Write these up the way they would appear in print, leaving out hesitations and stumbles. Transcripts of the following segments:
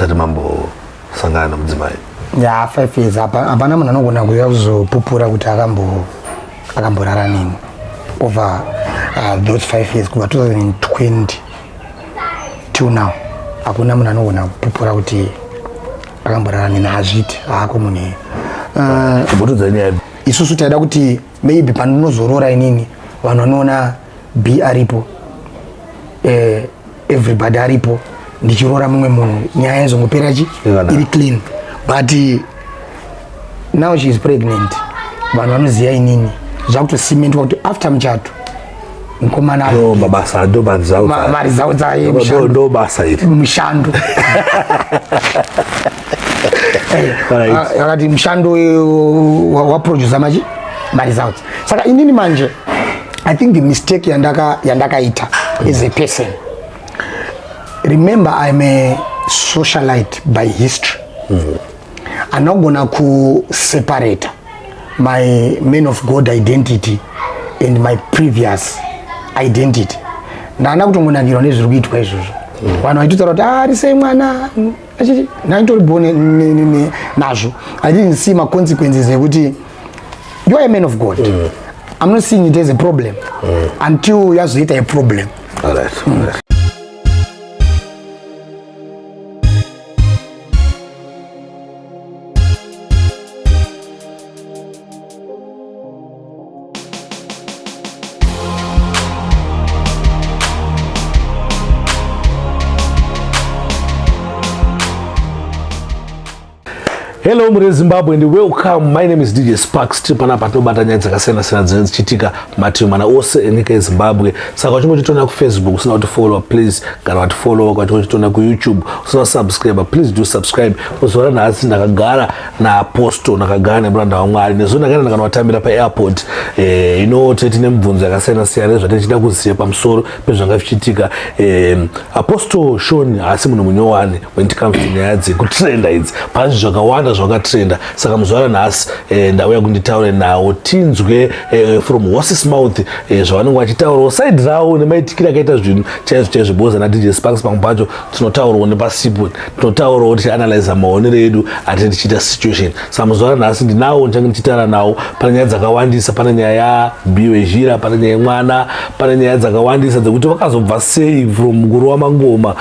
Musati mambosangana nemudzimai? Ya, 5 years. Hapana munhu anogona kuuya kuzopupura kuti akamborara neni over those 5 years, kubva 2020 till now. Hakuna munhu anogona kupupura kuti akamborara neni. Hazviti haako munhu. Chimbotiudzai nyaya. Isusu taida kuti maybe pandinozorora inini, vanhu vanoona b aripo, everybody aripo, ndichirora mumwe munhu, nyaya izongopera chi Yakanaka. iri clean. But now she is pregnant, vanhu vanoziva inini, zvakutosimentwa kuti after muchato mukomana Ndo mabasa, ndo maresults. Maresults aye. Ndo ndo basa iri. Mushando. Akati mushando waproducer machi maresults. Saka inini manje, I think the mistake yandakaita as a person, remember I'm a socialite by history, anogona kuseparata my man of God identity and my previous identity. Ndana kutongonakirwa nezviri kuitwa izvozvo. Vanhu vaitotaura kuti ari sei mwana achiti ndaitori bo nazvo. I didn't see maconsequences ekuti you are a man of God. I'm not seeing it as a problem until yazoita a problem. All right. Hello muri Zimbabwe and welcome. My name is DJ Sparks. Tiri panapa tinobata nyaya dzakasiyana siyana dzinenge dzichiitika mativi mana ose enyika yeZimbabwe. Saka uchinge uchitoona kuFacebook usina kuti follow, please kana wati follow. Kana uchinge uchitoona kuYouTube usina subscribe, please do subscribe. Muzuva ranhasi ndakagara naapostle, ndakagara nemuranda waMwari. Nezuva ndakaenda ndakanovatambira paairport. Ino tete nemibvunzo yakasiyana siyana zvatinochida kuziva pamusoro pezvanga zvichiitika. Apostle Sean haasi munhu munyowani when it comes to nyaya dzekutrenda idzi. Pane zvakawanda zvakatrenda. Saka muzuva ranhasi ndauya kuti nditaure nawo, tinzwe from horses mouth zvavanenge vachitaurawo, side ravo nemaitikiro akaita zvinhu chaizvo chaizvo, because ana DJ Sparks pamwe pacho tinotaurawo nepasipo, tinotaurawo tichianalyza maonero edu atinenge tichiita situation. Saka muzuva ranhasi ndinawo, ndichange ndichitaura nawo. Pane nyaya dzakawandisa, pane nyaya yabiwezhira, pane nyaya yemwana, pane nyaya dzakawandisa dzekuti vakazobva sei from kurova mangoma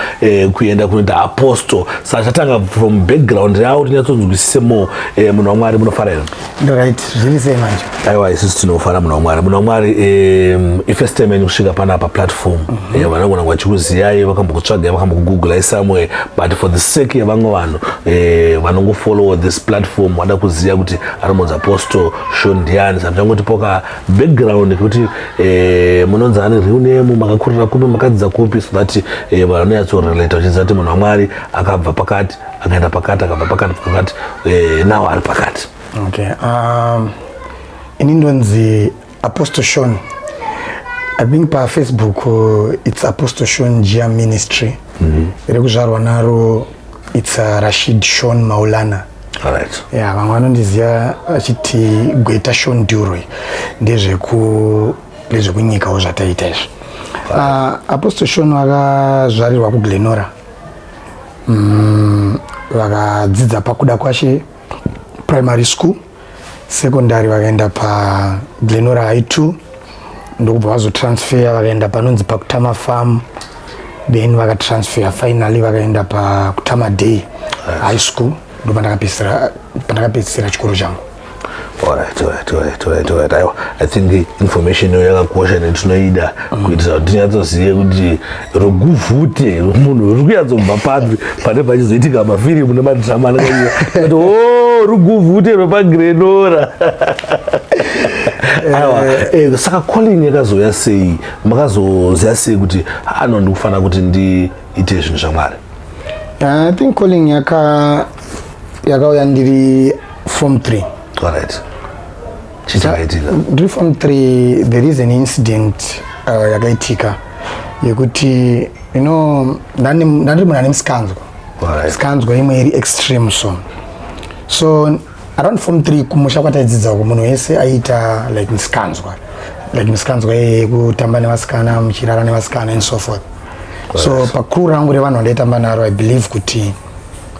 kuenda kunoita apostle. Saka chatanga from background yavo tinyatsonzwisise more. Munhu waMwari, munofara here? Right, zviri sei manje? Aiwa, isusu tinofara, munhu waMwari. Munhu waMwari, ifirst time yenyu kusvika panapa platform. Vanogona vachikuziyai, vakambokutsvagai, vakambokugoogleai somewhere, but for the sake yevamwe vanhu vanongofollow this platform, vada kuziva kuti anombonzi Apostle Sean ndiani. Saka muchangotipoka background yekuti munonzi ani, real name, makakurira kupi, makadzidza kupi, so that vanonyatsorelata vachiziva kuti munhu waMwari akabva pakati, akaenda pakati, akabva pakati pakati, nawo ari pakati. Okay, ini ndonzi Apostle Sean. I think paFacebook it's Apostle Sean Gia Ministry. Rekuzvarwa naro it's Rashid Sean Maulana. Ya, vamwe vanondiziva vachiti Gweta Sean Duroy. Ndezvekunyikawo zvataita izvi. Apostle Sean vakazvarirwa kuGlenora, vakadzidza paKuda Kwashe Primary School, secondary vakaenda paGlenora High 2, ndokubva vazotransfer vakaenda panonzi paKutama Farm, then vakatransfer finally vakaenda paKutama Day High School. Ndo pandakapedzisira chikoro changu. Alright. Aiwa, I think information iyo yakakosha netinoida kuitira kuti tinyatsozive kuti ruguvhute rwemunhu ruri kunyatsobva papi, pane pachizoitika mafirimu nemadrama anenge o ruguvhute rwepaGlenora. Aiwa, saka calling yakazouya sei? Makazoziva sei kuti ano ndikufanira kuti ndiite zvinhu zvaMwari? I think calling yakauya ndiri form 3. Alright, chii chakaitika? Ndiri form 3, there is an incident yakaitika yekuti ndandiri munhu ane musikanzwa. Musikanzwa imwe iri extreme. So around form 3, kumusha kwataidzidza uko, munhu wese aiita like musikanzwa, like musikanzwa yekutamba nevasikana, muchirara nevasikana and so forth. So pakuru rangu revanhu vandaitamba naro, I believe kuti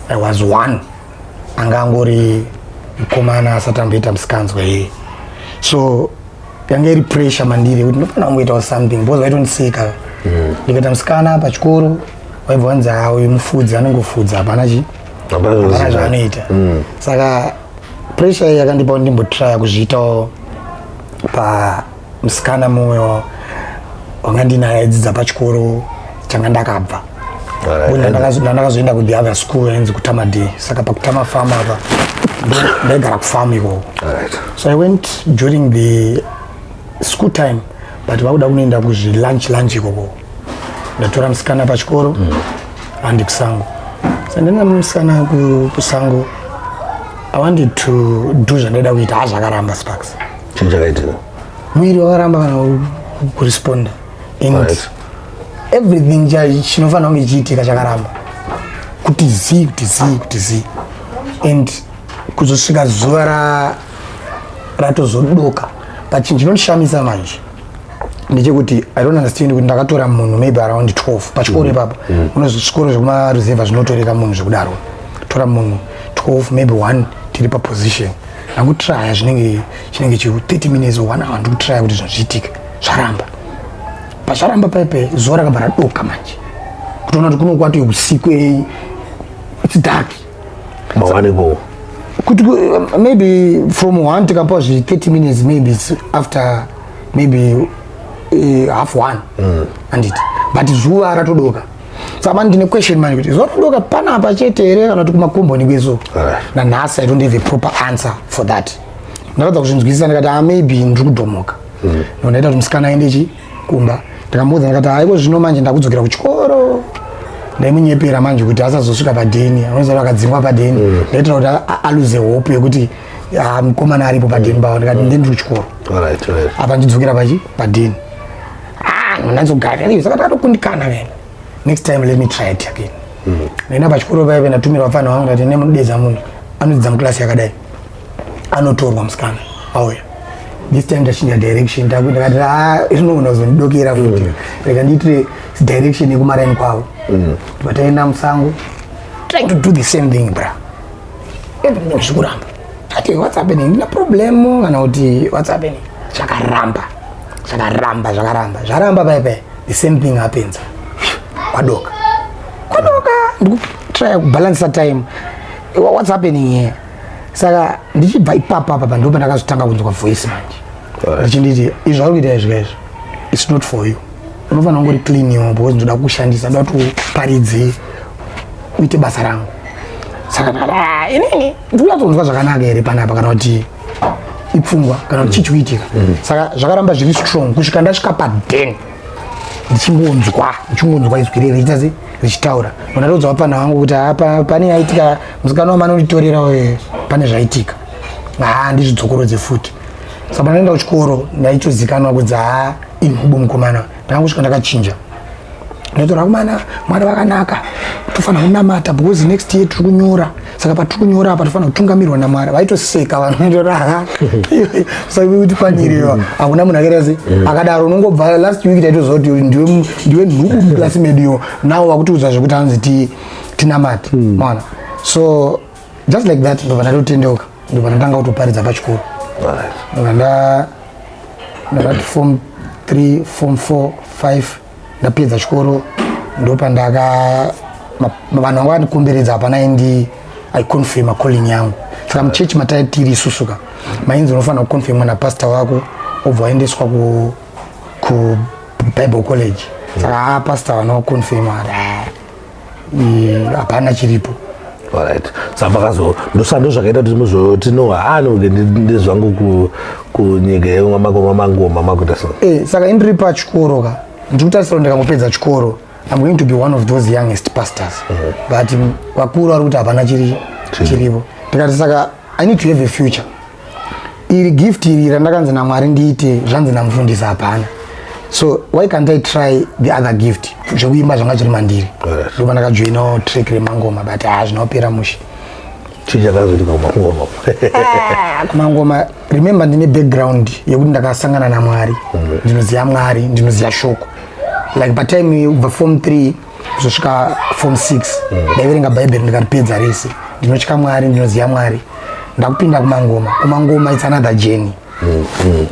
I was one anga angori mukomana asati amboita musikanzwa iye. So yanga iri pressure mandiri kuti ndinofanira kungoitawo something because vaitondiseka. Ndikaita musikana pachikoro, vaibva vanzi, "Ah, uyu mufudzi, anongofudza, hapana chi hapana zvaanoita." Saka pressure iyi yakandipa kuti ndimbotrya kuzviitawo pamusikana mumwe wanga ndinaye aidzidza pachikoro changa ndakabva. Ndandakazoenda ku the other school yainzi Kutama Day. Saka paKutama Farm apa, ndaigara kufarm ikoko. So I went during the school time, but vakuda kunoenda kuzvilunch lunch ikoko. Ndatora musikana pachikoro, handi kusango. So ndenda musikana kusango. I wanted to do zvandaida kuita, ha, zvakaramba, Sparks. Chii chakaitika? Mwiri wakaramba kana kuresponda and everything chinofanira kunge chiitika chakaramba kuti zii, kuti zii, kuti zii. And kuzosvika zuva ratozodoka. But chinhu chinondishamisa manje ndechekuti I don't understand kuti ndakatora munhu maybe around 12 pachikoro ipapo. Unozvikoro zvekumaruzevha zvinotoreka munhu zvekudaro. Tora munhu 12, maybe 1 tiri paposition. Ndakutraya zvinenge chinenge chi 30 minutes or 1 hour, ndikutraya kuti zvinhu zviitike, zvaramba. Pazvaramba paipe, zuva rakabva radoka manje, kutoona kuti kuno kwati usiku, it's dark. Mawaniko? Kuti maybe from 1 tikapiwa zvi 30 minutes, maybe it's after maybe half 1, anditi? But zuva ratodoka. Saka mani ndine question manje kuti zuva ratodoka panapa chete here kana kuti kumakomboni kweso? Nanhasi I don't have a proper answer for that. Ndakadza kuzvinzwisisa, ndikati, "Ah, maybe ndiri kudhomoka." No, ndaita kuti musikana aende chi kumba. Ndikamuudza, ndikati, "Haiko zvino manje ndakudzokera kuchikoro." Ndaimunyepera manje kuti asazosvika padheni, anoziva akadzingwa padheni. Ndaitira kuti aluze hope yekuti, ah, mukomana aripo padheni pavo. Ndikati ndiri kuchikoro apa ndidzokera pachi padheni. Ah, ndanzogara, saka takatokundikana vena. Next time let me try it again. Ndaenda pachikoro paipe, ndatumira vafana vangu, ndati, "Nemudedza munhu anodzidza muklasi yakadai." Anotorwa musikana, auya. This time ndachinja direction. Ndakati, "Ah, inogona kuzondidokera futi, rega ndiitire direction yekumaraini kwavo." But taenda musango, trying to do the same thing, bra, everything zvikuramba. Ati, "What's happening? Ndina problem kana kuti what's happening?" Zvakaramba, zvakaramba, zvakaramba, zvaramba. Paipai the same thing happens. Kwadoka, kwadoka. Ndikutry kubalancisa time. What's happening here? Saka ndichibva ipapo apa, ndipo pandakazotanga kunzwa voice manje richinditi, "Izvi zvauri kuita izvi kaizvi, it's not for you. Unofanira kungori clean iwo because ndoda kushandisa, ndoda kuti uparidze, uite basa rangu." Saka ndakati, "Ah, inini ndikunyatsokunzwa zvakanaka here panapa kana kuti ipfungwa kana kuti chii chikuitika?" Saka zvakaramba zviri strong kusvika ndasvika paden, ndichingonzwa, ndichingonzwa izwi riri richiita se richitaura. Ndatoudza vapfana vangu kuti, "Ha, pane yaitika, musikana wama anonditorera uyu, pane zvaitika." Ha, ndizvidzokorodze futi. Saka pandaenda kuchikoro ndaitozikanwa kunzi, "Ha, inhubu mukomana." Ndakangosvika ndakachinja, ndatora kumana, "Mwari vakanaka, tofanira kunamata because next year tiri kunyora. Saka patiri kunyora apa tofanira kutungamirwa naMwari." Vaitoseka vanhu, vaitora kuti kwanirewa hakuna munhu akaita se akadaro. Unongobva last week taitoziva kuti ndiwe nhubu muklasi medu iyo, nawo vakutiudza zvekuti hanzi tinamate maona. So just like that ndobva ndatotendeuka, ndobva ndatanga kutoparidza pachikoro. Ndobva ndakati form 3, form 4, 5, ndapedza chikoro, ndopandaka vanhu vanga vandikomberedza, hapana indi aiconfirma calling yangu. Saka muchechi mataitiri isusu ka, mainzi unofanira kuconfirmwa napasta wako, obva waendeswa ku Bible college. Saka a pastor vanoconfirma, hapana chiripo. Alright, saka makazo ndosando zvakaita kuti muzoti, "No, haanoke ndezvangu kunyika yemakoma mangoma," makuita so? Saka indiri pachikoro ka, ndiri kutarisira kuti ndikangopedza chikoro I'm going to be one of those youngest pastors, but vakuru vari kuti hapana chiri chiripo. Ndikati, saka I need to have a future. Iri gift iri randakanzi naMwari ndiite, zvanzi namufundisi hapana, so why can't I try the other gift? Zvekuimba zvanga zviri mandiri. Ndopa ndakajoinawo track remangoma, but ha, zvinopera mushe. Chii chakazoitika kumangoma? Kumangoma, remember ndine background yekuti ndakasangana naMwari, ndinoziva Mwari, ndinoziva shoko. Like patime ubva form 3 Kuzosvika form 6 ndaiverenga Bhaibheri ndikaripedza rese. Ndinotya Mwari, ndinoziva Mwari. Ndakupinda kumangoma. Kumangoma, it's another journey.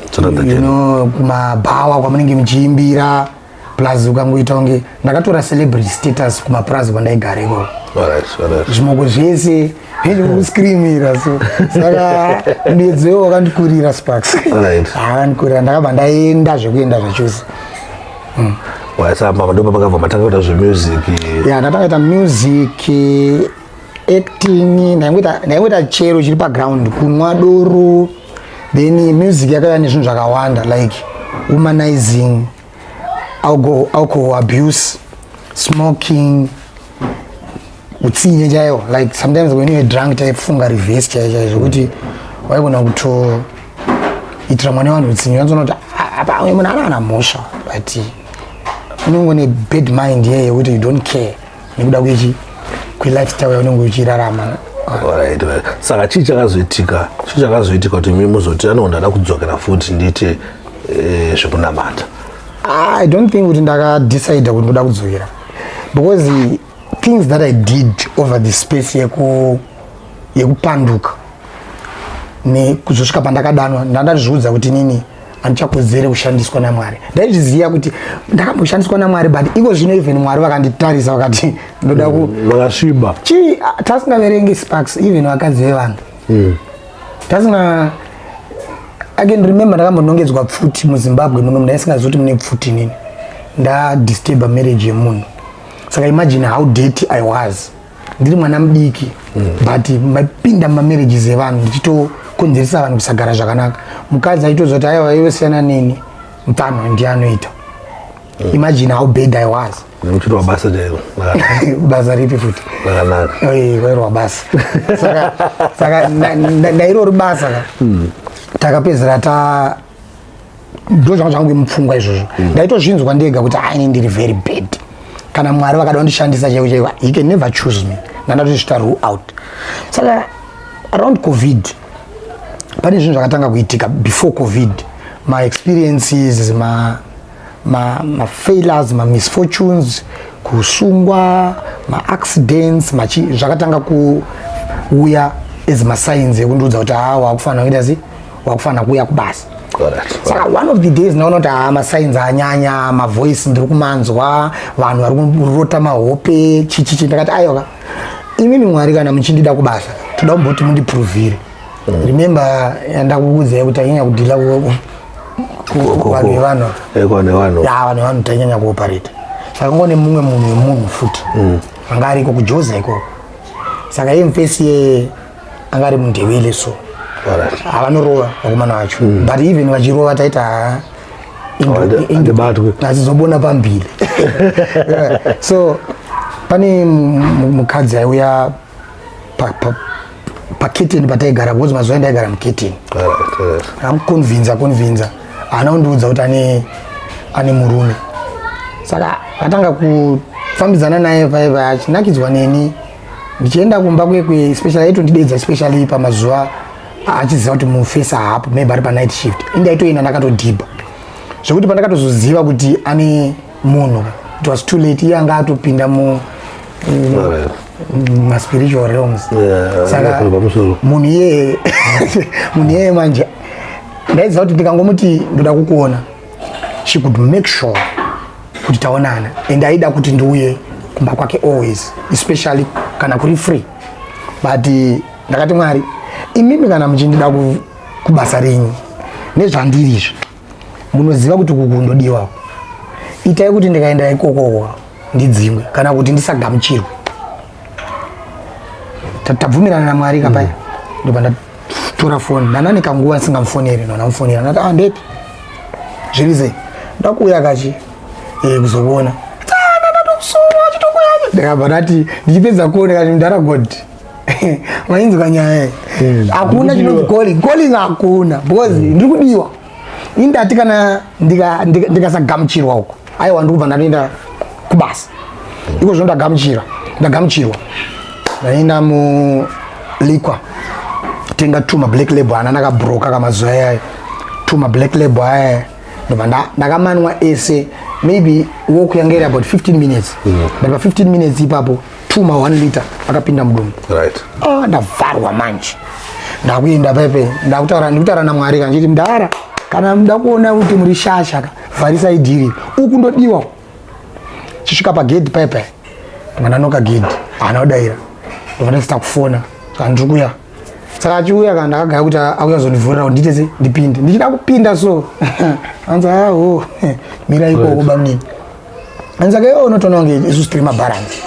It's another You journey. know, kumabhawa kwamunenge muchiimbira, plus ukangoita kunge ndakatora celebrity status kumapurazi kwandaigara ikoko. Zvimoko zvese zvezvekuskrimira, so saka muedzo wakandikurira, Sparks. Akandikurira, ndakabva ndaenda zvekuenda zvachose. Waisamba ndo pakabva matanga kuita zvemusic? Ya, ndatanga music, acting, ndaingoita chero chiri paground, kunwa doro. Then music yakauya nezvinhu zvakawanda, like womanizing, alcohol abuse, smoking, utsinye chaiwo. Like sometimes when you're drunk, taifunga reverse chaiyo chaiyo, zvekuti waigona kutoitira mwana wevanhu utsinye. Unozoona kuti, "Ah, apa uyu munhu ana mhosva," but unenge une bad mind yeye yekuti you don't care nekuda kwechi kwelifestyle yaunenge uchirarama. Alright. Saka chii chakazoitika, chii chakazoitika kuti imi muzoti ano ndada kudzokera futi ndiite zvekunamata? I don't think kuti ndakadecide kuti ndoda kudzokera, because things that I did over the space yekupanduka nekuzosvika pandakadanwa, ndandazviudza kuti nini handichakodzere kushandiswa naMwari. Ndaizviziva kuti ndakamboshandiswa naMwari, but iko zvino even Mwari vakanditarisa vakati ndoda ku Vakasviba. Chii, ah, tasingaverengi, Sparks, even vakadzi vevanhu tasinga. I can remember ndakambonongedzwa pfuti muZimbabwe muno. Ndaisingazivi kuti mune pfuti. Nini ndadisturba marriage yemunhu. Saka imagine how dirty I was ndiri mwana mudiki, but maipinda mumamarriages evanhu ndichitokonzeresa vanhu kusagara zvakanaka. Mukadzi aitoziva kuti aiwa, iwe siyana neni, mupfanho ndiye anoita. Imagine how bad I was. Nekuchitwa basa chairo. Basa ripi futi? Rakanaka. Wairwa basa. Saka ndairori basa ka, takapedzera ta ndo zvanga zvangu mupfungwa izvozvo. Ndaitozvinzwa ndega kuti aini ndiri very bad. Kana Mwari vakada kundishandisa chaiko chaiko, he can never choose me. Ndandatozvita rule out. Saka around COVID pane zvinhu zvakatanga kuitika. Before COVID, my experiences, ma failures, ma misfortunes, kusungwa, maaccidents, machi zvakatanga kuuya as masigns ekundiudza kuti haa, wakufanira kuita sei, wakufanira kuuya kubasa. Saka one of the days ndaona kuti haa, masigns anyanya, mavoice ndiri kumanzwa, vanhu vari kurota mahope, chichichi. Ndakati aiwa, imimi Mwari, kana muchindida kubasa, toda kumboti mundiprovhire. Remember ndakukuudzai kuti tainyanya kudeala vanhu vevanhu. Vanhu vevanhu. Ya, vanhu vevanhu tainyanya kuoperata. Saka ngone mumwe munhu wemunhu futi anga ariko kuJoza ikoko. Saka iye mufesi ye anga ari muNdebele, so havanorova vakomana vacho, but even vachirova taita haa. Handibatwe. Achizobona pambili. So pane mukadzi aiuya paketeni pataigara, because mazuva andaigara muketeni. Amuconvinza convinza, haana kundiudza kuti ane murume. Saka akatanga kufambidzana naye paipa, achinakidzwa neni ndichienda kumba kwekwe, especially aitondidedza, especially pamazuva achiziva kuti mufesa hapo, maybe ari panight shift. Indaitoenda ndakatodhibha, zvekuti pandakatozoziva kuti ane munhu, it was too late. Iye anga atopinda mu maspiritual realms. Saka Saka pamusoro. Munhu iyeye manje ndaiziva kuti ndikangomuti ndoda kukuona, she could make sure kuti taonana, and aida kuti ndiuye kumba kwake always, especially kana kuri free. But ndakati, "Mwari, imimi kana muchindida kubasa renyu nezvandiri izvi, munoziva kuti kuku ndodiwa. Itai kuti ndikaenda ikokoko ndidzingwe kana kuti ndisagamuchirwe." Tabvumirana naMwari kapaya. Ndobva ndatora foni. Ndana kanguva ndisingamufoneri. Ndanamufonera, ndati, "Ah, ndepi, zviri sei? Ndakuuya kachi kuzokuona." Ndakabva ndati ndichipedza kuona kati, "Mudhara God, mainzwa nyaya iyi? Hakuna chinonzi calling, calling hakuna, because ndiri kudiwa. Indati kana ndikasagamuchirwa uko, aiwa, ndikubva ndatoenda kubasa iko zvino. Ndagamuchira, ndagamuchirwa." Ndaenda muliquor, tenga tuma Black Label ana ndakabroka kamazuva ayayo, tuma Black Label aya. Ndobva ndakamanwa ese, maybe walk yanga iri about 15 minutes. But pa 15 minutes ipapo, 2 ma 1 liter akapinda mudumbu. Ah, ndavharwa manje, ndakuenda pepe, ndakutaura, ndikutaura namwari kanchiti, mudhara, kana muda kuona kuti muri shasha ka, vharisai dhiri uku, ndodiwa. Chisvika pagedhi pepe, ndanoka gedhi, haana kudaira. Ndobva ndasita kufona, saka ndiri kuya. Saka achiuya kana ndakagaya kuti auya zondivhurira kuti ndiite se ndipinde. Ndichida kupinda so, anzi, aho, mira ikoko bamunini. Anzi aka iwe unotoona kunge isusu tiri mabharansi.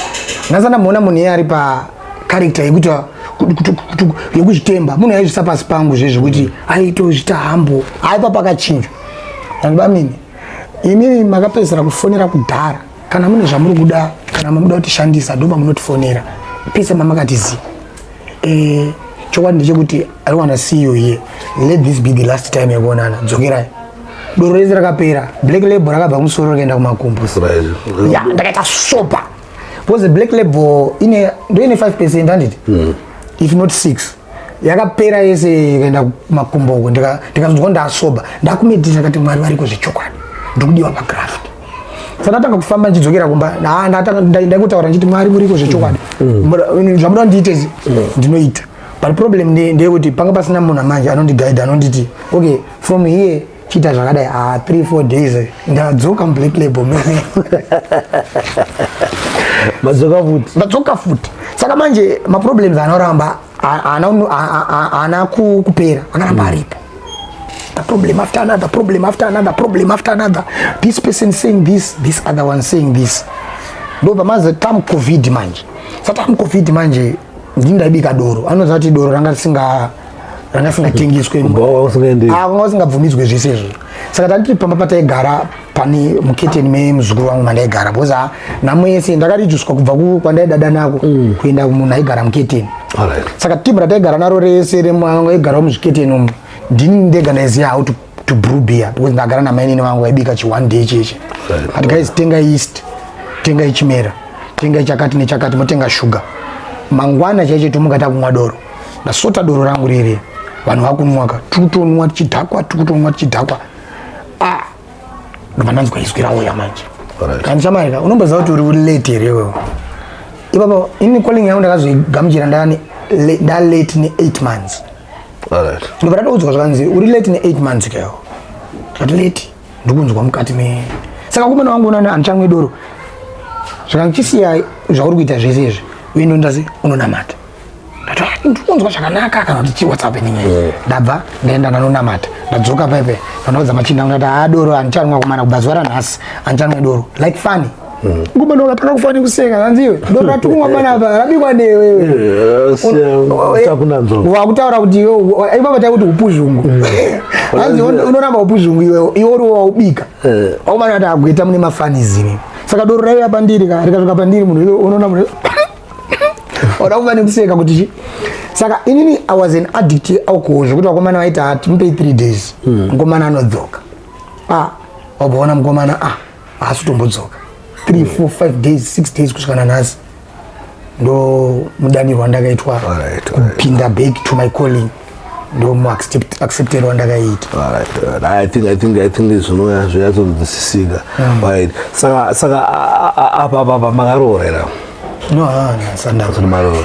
Ndasa ndamuona munhu iye ari pacharacter yekuti yekuzvitemba, munhu aizvisa pasi pangu zvezvekuti aitozvita hambo aipa pakachinjwa. Anzi, bamini, imi makapedzisira kufonera kudhara. Kana mune zvamuri kuda, kana mamuda kutishandisa, ndo pamunotifonera pese mamakatiziva. Chokwadi ndechekuti I don't wanna see you here. Let this be the last time yekuonana. Dzokerai. Doro rese rakapera, Black Label rakabva kumusoro rikaenda kumakumbo. Ya, ndakaita sober because the Black Label ine ndo ine 5%, handiti? If not 6, yakapera yese ikaenda kumakumbo uko. Ndikazonzwa ndasober, ndakumedita, ndakati Mwari variko zvechokwadi, ndikudiwa pagraft. Saka ndatanga kufamba ndichidzokera kumba. Ndaikutaura ndichiti, Mwari muriko zvechokwadi. Zvamuda ndiite izi, ndinoita. But problem ndeyekuti panga pasina munhu manje anondigaidha, anonditi, okay, from here chiita zvakadai. Ah, 3 4 days ndadzoka muBlack Label. Madzoka futi. Ndadzoka futi. Saka manje maproblems anoramba haana kupera, akaramba aripo. A problem after another problem after another problem after another, this person saying this, this other one saying this. Ndobva maze tamu COVID manje. Saka tamu COVID manje, ndini ndaibika doro. Anoziva kuti doro ranga risinga ranga risingatengeswe. Kubva wanga usingaendi. Ah, vanga usingabvumidzwe zvese izvo. Saka tandiri pamba pataigara pane muketeni memuzukuru wangu mandaigara, because ah, nhamo yese ndakaridzuswa kubva kwandaidada nako kuenda kumunhu aigara muketeni. Saka timu rataigara naro rese aigarawo muzviketeni umu, ndini ndega ndaiziva how to brew beer, because ndagara namainini vangu vaibika chi one day cheche. Ati, guys, tengai yeast, tengai chimera, tengai chakati nechakati, motenga shuga, mangwana chaicho tomuka takumwa doro. Ndasota doro rangu rere, vanhu vakunwaka, tikutonwa tichidhakwa, tikutonwa tichidhakwa. Ah, ndobva ndanzwa izwi rauya manje. Kandichamarika, unomboziva kuti uri late here iwewe? Ipapo ini calling yangu ndakazoigamuchira ndani ndalate ne8 months. Ndobva ndatoudzwa zvakanzi, uri late ne8 months kayo. Ndikati late ndikunzwa mukati me saka kumana wangu unani handichamwe doro. Zvakandichisiya zvauri kuita zvese izvi, uende undasi unonamata. Ndati, "Ah, ndikunzwa zvakanaka kana kuti chi what's happening here?" Ndabva ndaenda ndanonamata, ndadzoka pepe, ndandaudza machinda angu, ndati, "Ah, doro handichanwa kumana, kubva zuva ranhasi handichanwe doro." Like funny, kumana wakatanga kufani kuseka, kanzi, iwe, doro ratikumwa panapa rabikwa newewe. Takunanzwa. Wakutaura kuti iwe ipapa taikuti upuzhungu, hanzi unoramba upuzhungu iwe, iwe uri waubika. Wakumana kuti agweta mune mafanizini. Saka doro raiva pandiri ka, rikasvika pandiri, munhu iwe unoona munhu oda kuva nekuseka kuti chi. Saka inini I was an addict yealcohol, zvekuti vakomana vaiti, "Hati mupei 3 days, mukomana anodzoka." Ah, wabvaona mukomana, ah, haasi kutombodzoka 3 4 5 days, 6 days, kusvika nanhasi. Ndo mudanirwa ndakaitwa kupinda back to my calling, ndo muaccepterwa ndakaita. Alright. I think zvino zvinyatsonzwisisika. Right. Saka apa makaroora here? No, sanda. Musati maroora.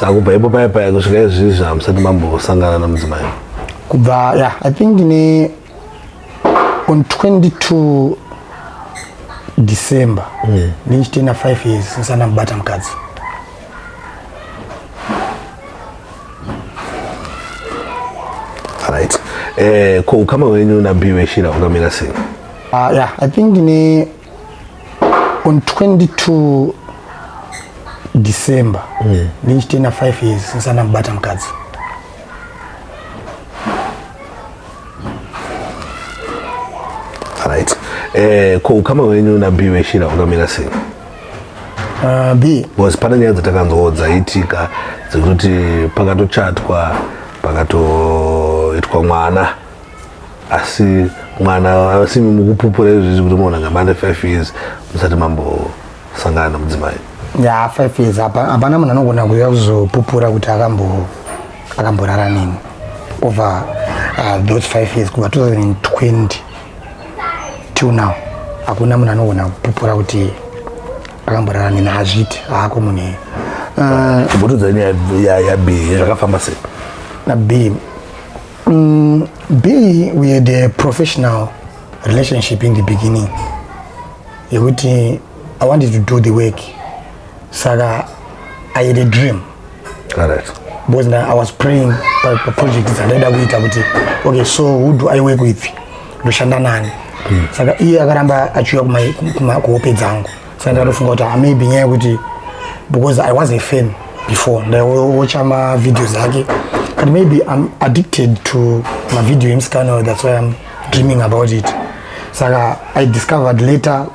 Saka kubva ipo paya paya kusvika izvizvi hamusati mambosangana namudzimai. Kubva, yeah, I think ne on 22 December ndichitena 5 years ndisati ndamubata mukadzi. Right. Ko ukama hwenyu naBiwe Shira wakamira sei? Yeah, I think ne on 22 December ndichitena 5 years ndisati ndamubata mukadzi. Right. Ko ukama hwenyu naBiwe Shira wakamira sei? B. Because pane nyaya dzatakanzwawo dzaitika dzekuti pakatochatwa, pakatoitwa mwana, asi mwana asi mukupupura izvizvi kuti muona ngamane 5 years musati mambosangana namudzimai. Ya, 5 years hapana munhu anogona kuuya kuzopupura kuti akamborara neni over those 5 years, kubva 2020. Till now hakuna munhu anogona kupupura kuti akamborara neni. Hazviti haako munhu. Chimbotiudza nyaya yaB, zvakafamba sei? Na B, B, we had a professional relationship in the beginning yekuti I wanted to do the work. Saka I had a dream because now I was praying paproject dzandaida kuita kuti, okay, so who do I work with? Ndoshanda nani? Saka iye akaramba achiuya kuhope dzangu. Saka ndakatofunga kuti, ah, maybe nyaya yekuti because I was a fan before, ndaiwatcha mavideos ake, but maybe I'm addicted to mavideo emusikana, that's why I'm dreaming about it. Saka I discovered later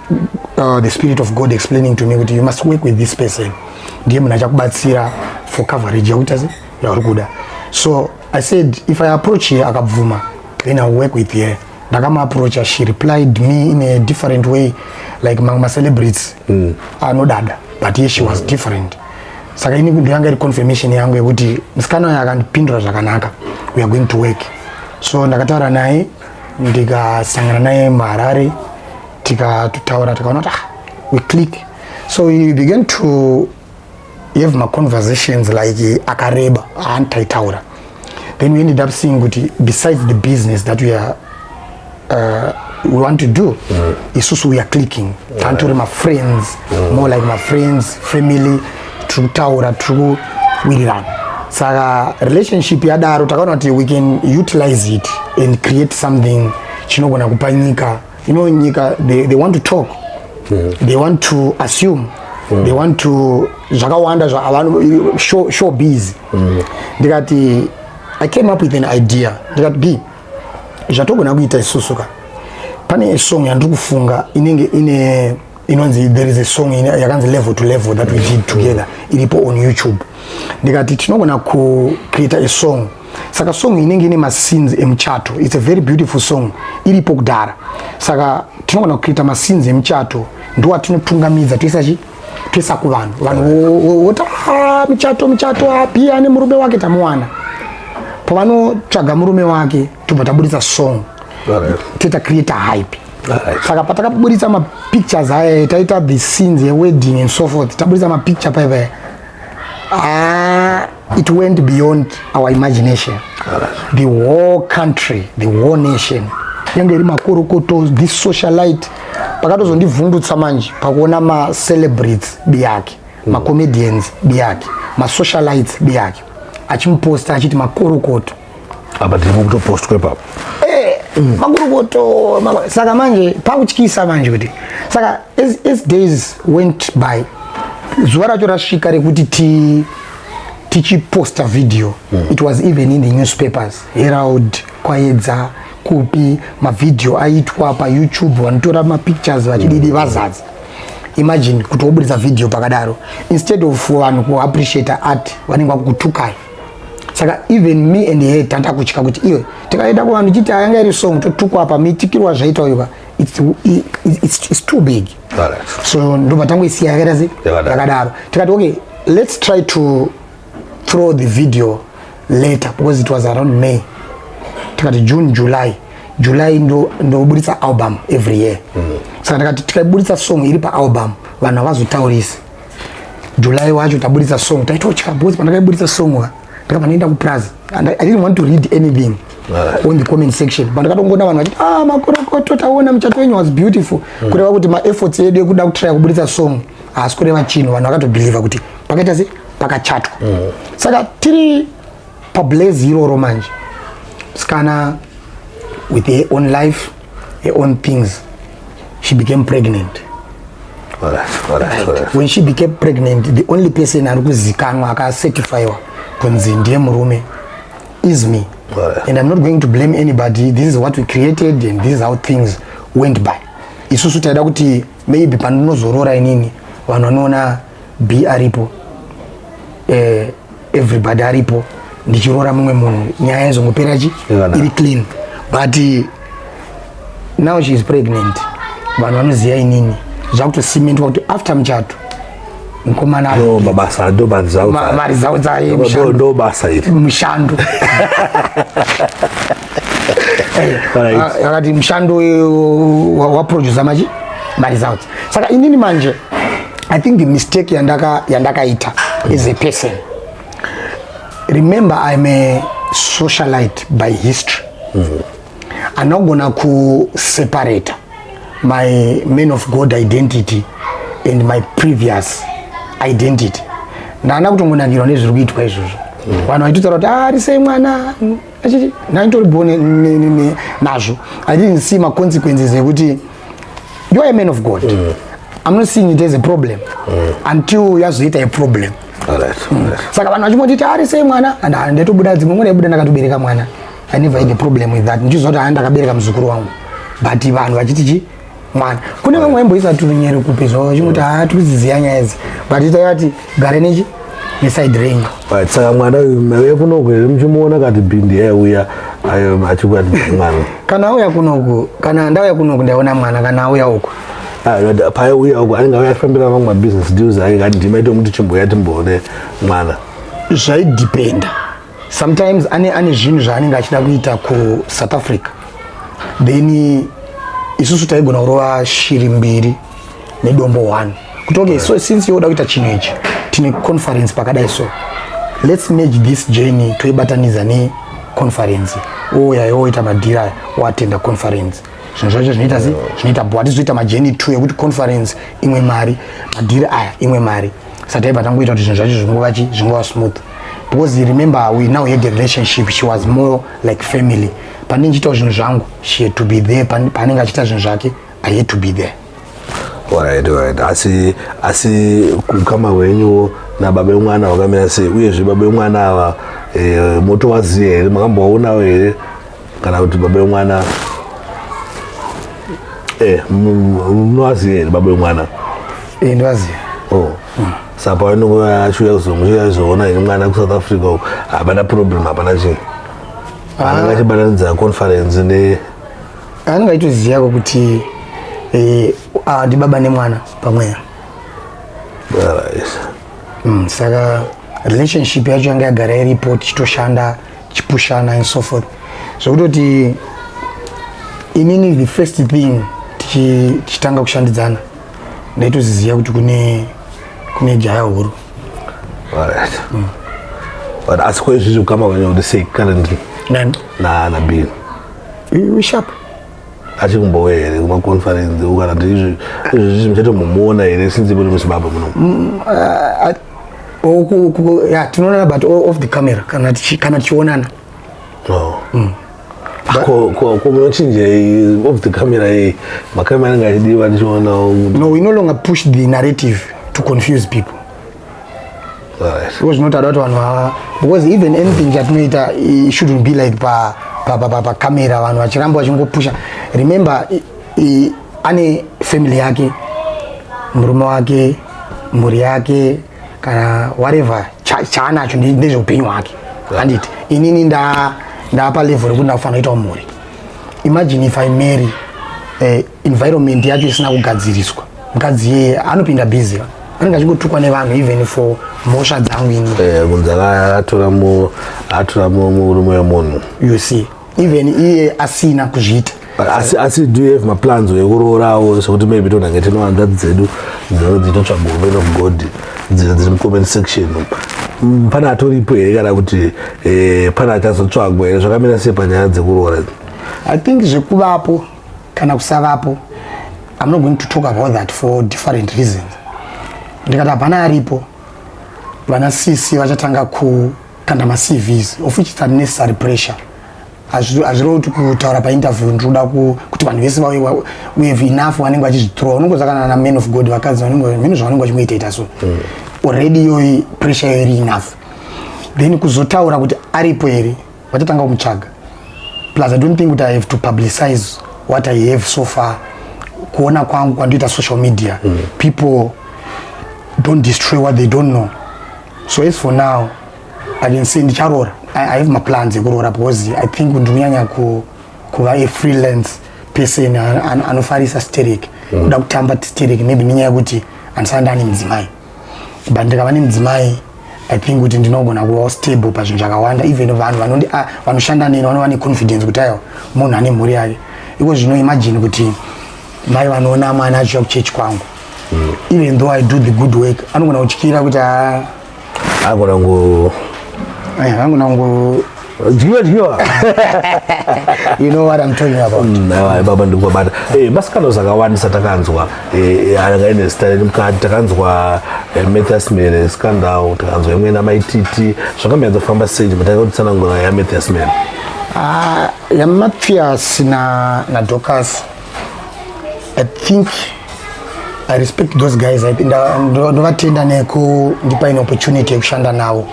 the Spirit of God explaining to me kuti you must work with this person, ndiye munhu achakubatsira for coverage yakuita se yauri kuda. So I said if I approach her, akabvuma, then I'll work with her. Ndakamuapproacha, she replied me in a different way, like mamwe macelebrities anodada, but ye she was different. Saka ini ndoyanga iri confirmation yangu yekuti musikana uyo akandipindura zvakanaka, we are going to work. So ndakataura naye, ndikasangana naye muHarare, tikatotaura, tikaona kuti, ah, we click. So we began to have maconversations like akareba aantaitaura. Then we ended up seeing kuti besides the business that we want to do, isusu we are clicking, tantori mafriends, more like mafriends, family, tiri kutaura, tiri kuwirirana. Saka relationship yadaro, takaona kuti we can utilize it and create something chinogona kupa nyika. Nyika they want to talk, they want to assume, they want to zvakawanda show biz. Ndikati, I came up with an idea, ndikati, B, zvatogona kuita isusu ka, pane song yandiri kufunga inenge ine inonzi, there is a song yakanzi Level to Level that we did together, iripo on YouTube. Ndikati tinogona kucreata a song. Saka song inenge ine mascenes emuchato. It's a very beautiful song, iripo kudhara. Saka tinogona kucreata mascenes emuchato, ndo atinotungamidza, toisa chi toisa kuvanhu, vanhu voti, "Ah, muchato, muchato, api ane murume wake tamuwana." Pavanotsvaga murume wake, tobva tabudisa song, toita create a hype. Saka patakaburitsa mapictures aya, taita the scenes yewedding and so forth, taburitsa mapicture paya, ah, it went beyond our imagination. The whole country, the whole nation yange iri makorokoto, this socialite. Pakatozondivhundutsa manje pakuona macelebrities biyake, macomedians biyake, masocialites biyake achimuposta achiti makorokoto. Apa tiri kutopostwa ipapo. Makorokoto. Saka manje pakutyisa manje kuti, saka as days went by, zuva racho rasvika rekuti tichiposta video. It was even in the newspapers, Herald, Kwaedza, kupi, mavhidhiyo aitwa paYouTube, vanotora mapictures vachididi, vazadza. Imagine kuti wobudisa vhidhiyo pakadaro, instead of vanhu kuappreciata art, vanenge vakukutukai. Saka even me and her tandakutya kuti iwe tikaenda kuvanhu chiti ayanga iri song, totukwa apa, miitikirwa zvaita uyu, it's too big. So ndobva tangoisiya yakaita se Yakadaro. Yakadaro. Tikati, okay, let's try to throw the video later, because it was around May. Tikati June, July, July ndobuditsa album every year. Saka ndakati tikaibuditsa song iri paalbum, vanhu havazotaurisi. July wacho tabuditsa song, taitotya because pandakaibuditsa song ka, ndakabva ndaenda kupraza and I didn't want to read anything on the comment section, but ndakatongoona vanhu vachiti, "Ah, makorokoto, taona muchato wenyu was beautiful." Kureva kuti maefforts edu ekuda kutraya kubuditsa song haasi kureva chinhu. Vanhu vakatobhelievha kuti pakaita se pakachatwa. Saka tiri pablaze iroro manje, musikana with her own life, her own things, she became pregnant. When she became pregnant, the only person ari kuzikanwa akacertifyiwa kunzi ndiye murume is me. And I'm not going to blame anybody. This is what we created and this is how things went by. Isusu taida kuti maybe pandinozorora inini, vanhu vanoona B aripo, everybody aripo, ndichirora mumwe munhu, nyaya izongopera chi Yakanaka. iri clean. But now she is pregnant, vanhu vanoziva inini, zvakutosimentwa kuti after muchato mukomana Ndo mabasa, ndo maresults. Maresults aye Ndo basa iri. Mushando. Akati mushando waproducer machi maresults. Saka inini manje, I think the mistake yandakaita as a person, remember I'm a socialite by history. Anogona kuseparata my man of God identity and my previous identity. Ndana kutongonakirwa nezviri kuitwa izvozvo. Vanhu vaitotaura kuti ari sei mwana achiti ndaitori bo nazvo. I didn't see maconsequences ekuti you are a man of God. I'm not seeing it as a problem until yazoita a problem. Saka vanhu vachingotiti ari sei mwana, and ndaitobuda dzimwe nguva, ndaibuda ndakatobereka mwana. I never had a problem with that, ndichiziva kuti haa, ndakabereka muzukuru wangu. But vanhu vachiti chi mwana, kune vamwe vaimboisa turunyere kupi zvavo, vachingoti haa, tikuziziya nyaya idzi, but taivati gare nechi neside renyu. Right, saka mwana uyu mauya kunoku here muchimuona kati bhindi yaiuya ayo achikuratidza mwana? Kana auya kunoku, kana ndauya kunoku, ndaiona mwana. Kana auya uku. Ah, paaiuya uku anenge auya achifambira mamwe mabusiness deals ake, kati ndima itomuti chimboya timboone mwana. Zvaidependa. Sometimes ane zvinhu zvaanenge achida kuita kuSouth Africa, then isusu taigona kurova shiri mbiri nedombo 1, kuti okay, so since yoda kuita chinhu ichi, tine conference pakadai, so let's merge this journey, toibatanidza neconference. Ouya yoita madhiri aya, oatenda conference, zvinhu zvacho zvinoita se zvinoita bo. Hatizoita majourney two ekuti conference imwe mari, madhiri aya imwe mari. Saka taibva tangoita kuti zvinhu zvacho zvingova chi zvingova smooth, because remember, we now had a relationship. She was more like family. Pandinge ndichiitawo zvinhu zvangu, she had to be there. Paanenge achiita zvinhu zvake, I had to be there. Alright. Asi kukama hwenyu nababa vemwana hwakamira sei? Uyezve baba vemwana ava motovaziva here? Makambovaonawo here? Kana kuti baba vemwana munovaziva here baba vemwana? Ndivaziva. Oh. Saka pavanenge achiuya kuzoona here mwana kuSouth Africa uko, hapana problem, hapana chinhu? Anenge achibatanidza conference ne Anenge achitoziyako kuti ndibaba nemwana pamweya. Saka relationship yacho yanga yagara iripo, tichitoshanda, tichipushana and so forth, zvekutoti inini the first thing tichitanga kushandidzana, ndaitoziziva kuti kune jaya huru. Alright. But asi kwezvizvi kukama kwenyu kuti sei currently? Nani? Na Bill. We sharp. Achikumbouya here kumaconference, kana kuti izvi muchatomuona here since muri muZimbabwe muno? Oh, ya, tinoonana, but off the camera, kana tichionana. Oh. Ko munochinjei off the camera iyi? Makamera anenge achidiwa ndichionawo. No, we no longer push the narrative to confuse people. Because zvinotada kuti vanhu vava, because even anything chatinoita, it shouldn't be like pacamera, vanhu vachiramba vachingopusha. Remember, ane family yake, murume wake, mhuri yake, kana whatever chaanacho ndezveupenyu hwake, handiti? Inini ndapa level rekuti ndakufanira kuitawo mhuri. Imagine if I marry, environment yacho isina kugadziriswa, mukadzi iyeye anopinda busy, anenge achingotukwa nevanhu even for mhosva dzangu ini. Kunzi atora murume wemunhu. You see, even iye asina kuzviita. But asi do you have maplans ekuroorawo, sekuti maybe tonhange tine hanzvadzi dzedu dzinenge dzichitotsvaga women of God dziri mucomment section? Pane atoripo here, kana kuti pane achazotsvagwa here? Zvakamira sei panyaya dzekuroora? I think zvekuvapo kana kusavapo, I'm not going to talk about that for different reasons. Ndikati hapana aripo, vana sisi vachatanga kukanda maCVs, of which it's unnecessary pressure. Hazvirevi kuti kutaura painterview ndinoda kuti vanhu vese vauye. We have enough vanenge vachizvitrowa. Unongoza kana na man of God, vakadzi vanenge mhino zvavanenge vachingoitaita. So already iyoyi pressure iyo iri enough. Then kuzotaura kuti aripo here, vachatanga kumutsvaga. Plus I don't think kuti I have to publicize what I have so far. Kuona kwangu kwandoita social media, people don't destroy what they don't know. So as for now, I can say ndicharoora. I have my plans ekuroora, because I think ndikunyanya kuva a freelance person anofarisa sterek, kuda kutamba sterek, maybe nenyaya yekuti handisati ndane mudzimai. But ndikava nemudzimai, I think kuti ndinogona kuvawo stable pazvinhu zvakawanda. Even vanhu vanoshanda neni vanova neconfidence kuti aiwa, munhu ane mhuri yake. Iko zvino imagine kuti mai vanoona mwana achiuya kuchechi kwangu, even though I do the good work, anogona kutyira kuti a Agona ngo Angona ngo dyiwa dyiwa. You know what I'm talking about. Aiwa baba, ndikubata mascandals akawandisa takanzwa anga ine zita remukati. Takanzwa Mathias Mhere scandal, takanzwa imwe namaititi. Zvakamboyanzofamba sei? Matanga kutitsanangura yaMathias Mhere. Ah, yaMathias naDocas, I think I respect those guys. Ndovatenda nekundipa ine opportunity yekushanda navo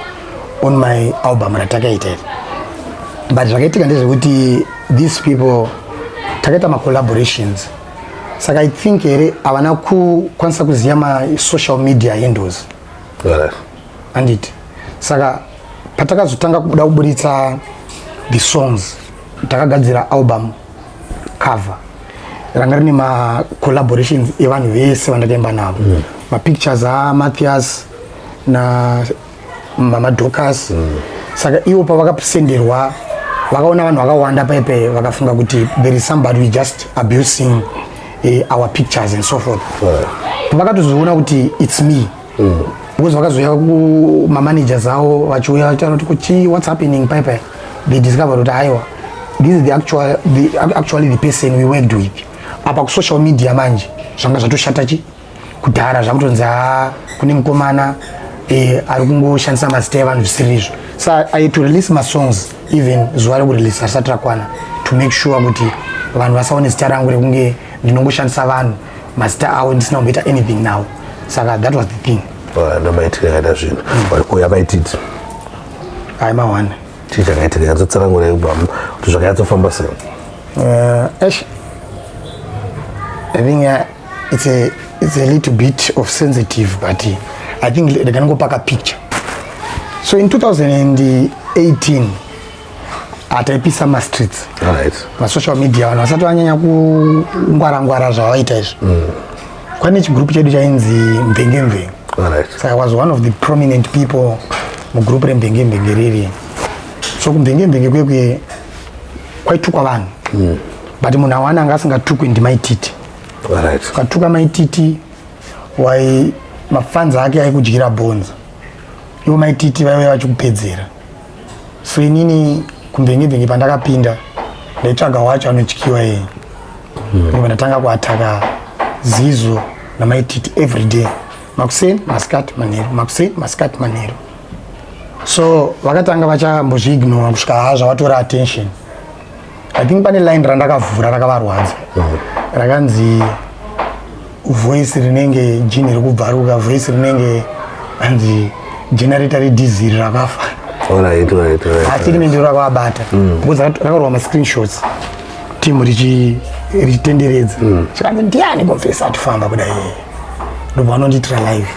on my album ratakaita iri. But zvakaitika ndezvekuti these people takaita macollaborations, saka I think here havana kukwanisa kuziva masocial media handles. Anditi saka patakazotanga kubuda kuburitsa the songs, takagadzira album cover ranga rine macollaborations evanhu vese vandakaimba navo, mapictures aMathias na Mama Docas. Saka ivo pavakasenderwa, vakaona vanhu vakawanda paipai, vakafunga kuti there is somebody we just abusing our pictures and so forth. Pavakatozoona kuti it's me, because vakazouya kumamanagers avo vachiuya vachitaura kuti kuchi what's happening paipai, they discovered kuti aiwa, this is actually the person we worked with. Apa kusocial media manje zvanga zvatoshata chi kudhara, zvakutonzi ha, kune mukomana ari kungoshandisa mazita evanhu zvisiri izvo. So I had to release masongs even zuva rekurelease risati rakwana to make sure kuti vanhu vasaone zita rangu rekunge ndinongoshandisa vanhu mazita avo ndisina kumboita anything now. Saka that was the thing. Ndomaitika yakaita zvinhu kuya maititi. Hai, mawana. Chii chakaitika? Yatsotsanangura kuti zvakayatsofamba sei. Eish, I think it's a little bit of sensitive, but I think ndikangopaka picture. So in 2018 hataipisa mastreets, masocial media vanhu vasati vanyanya kungwara-ngwara zvavaita izvi. Kwane chigroup chedu chainzi Mvenge Mvenge. Saka I was one of the prominent people mugroup reMvenge Mvenge riri. So kuMvenge Mvenge kwekwe kwaitukwa vanhu, but munhu awana anga asingatukwi ndiMaititi. Ukatuka Maititi, wai mafans ake aikudyira bhonzo, ivo Maititi vaive vachikupedzera. So inini kuMvenge Mvenge pandakapinda, ndaitsvaga wacho anotyiwa iye. Ndobva ndatanga kuataka Zizo naMaititi every day, makuseni, masikati, manheru, makuseni, masikati, manheru. So vakatanga vachambozviignora kusvika ha zvavatora attention. I think pane line randakavhura rakavarwadza, rakanzi voice rinenge jini rikubvaruka, voice rinenge anzi generator redhiziri rakafa. Asi rime ndiro rakavabata because rakarwa mascreenshots, timu richitenderedza, chikanzi ndiani confess atifamba kudai. Ndobva vanondiitira live.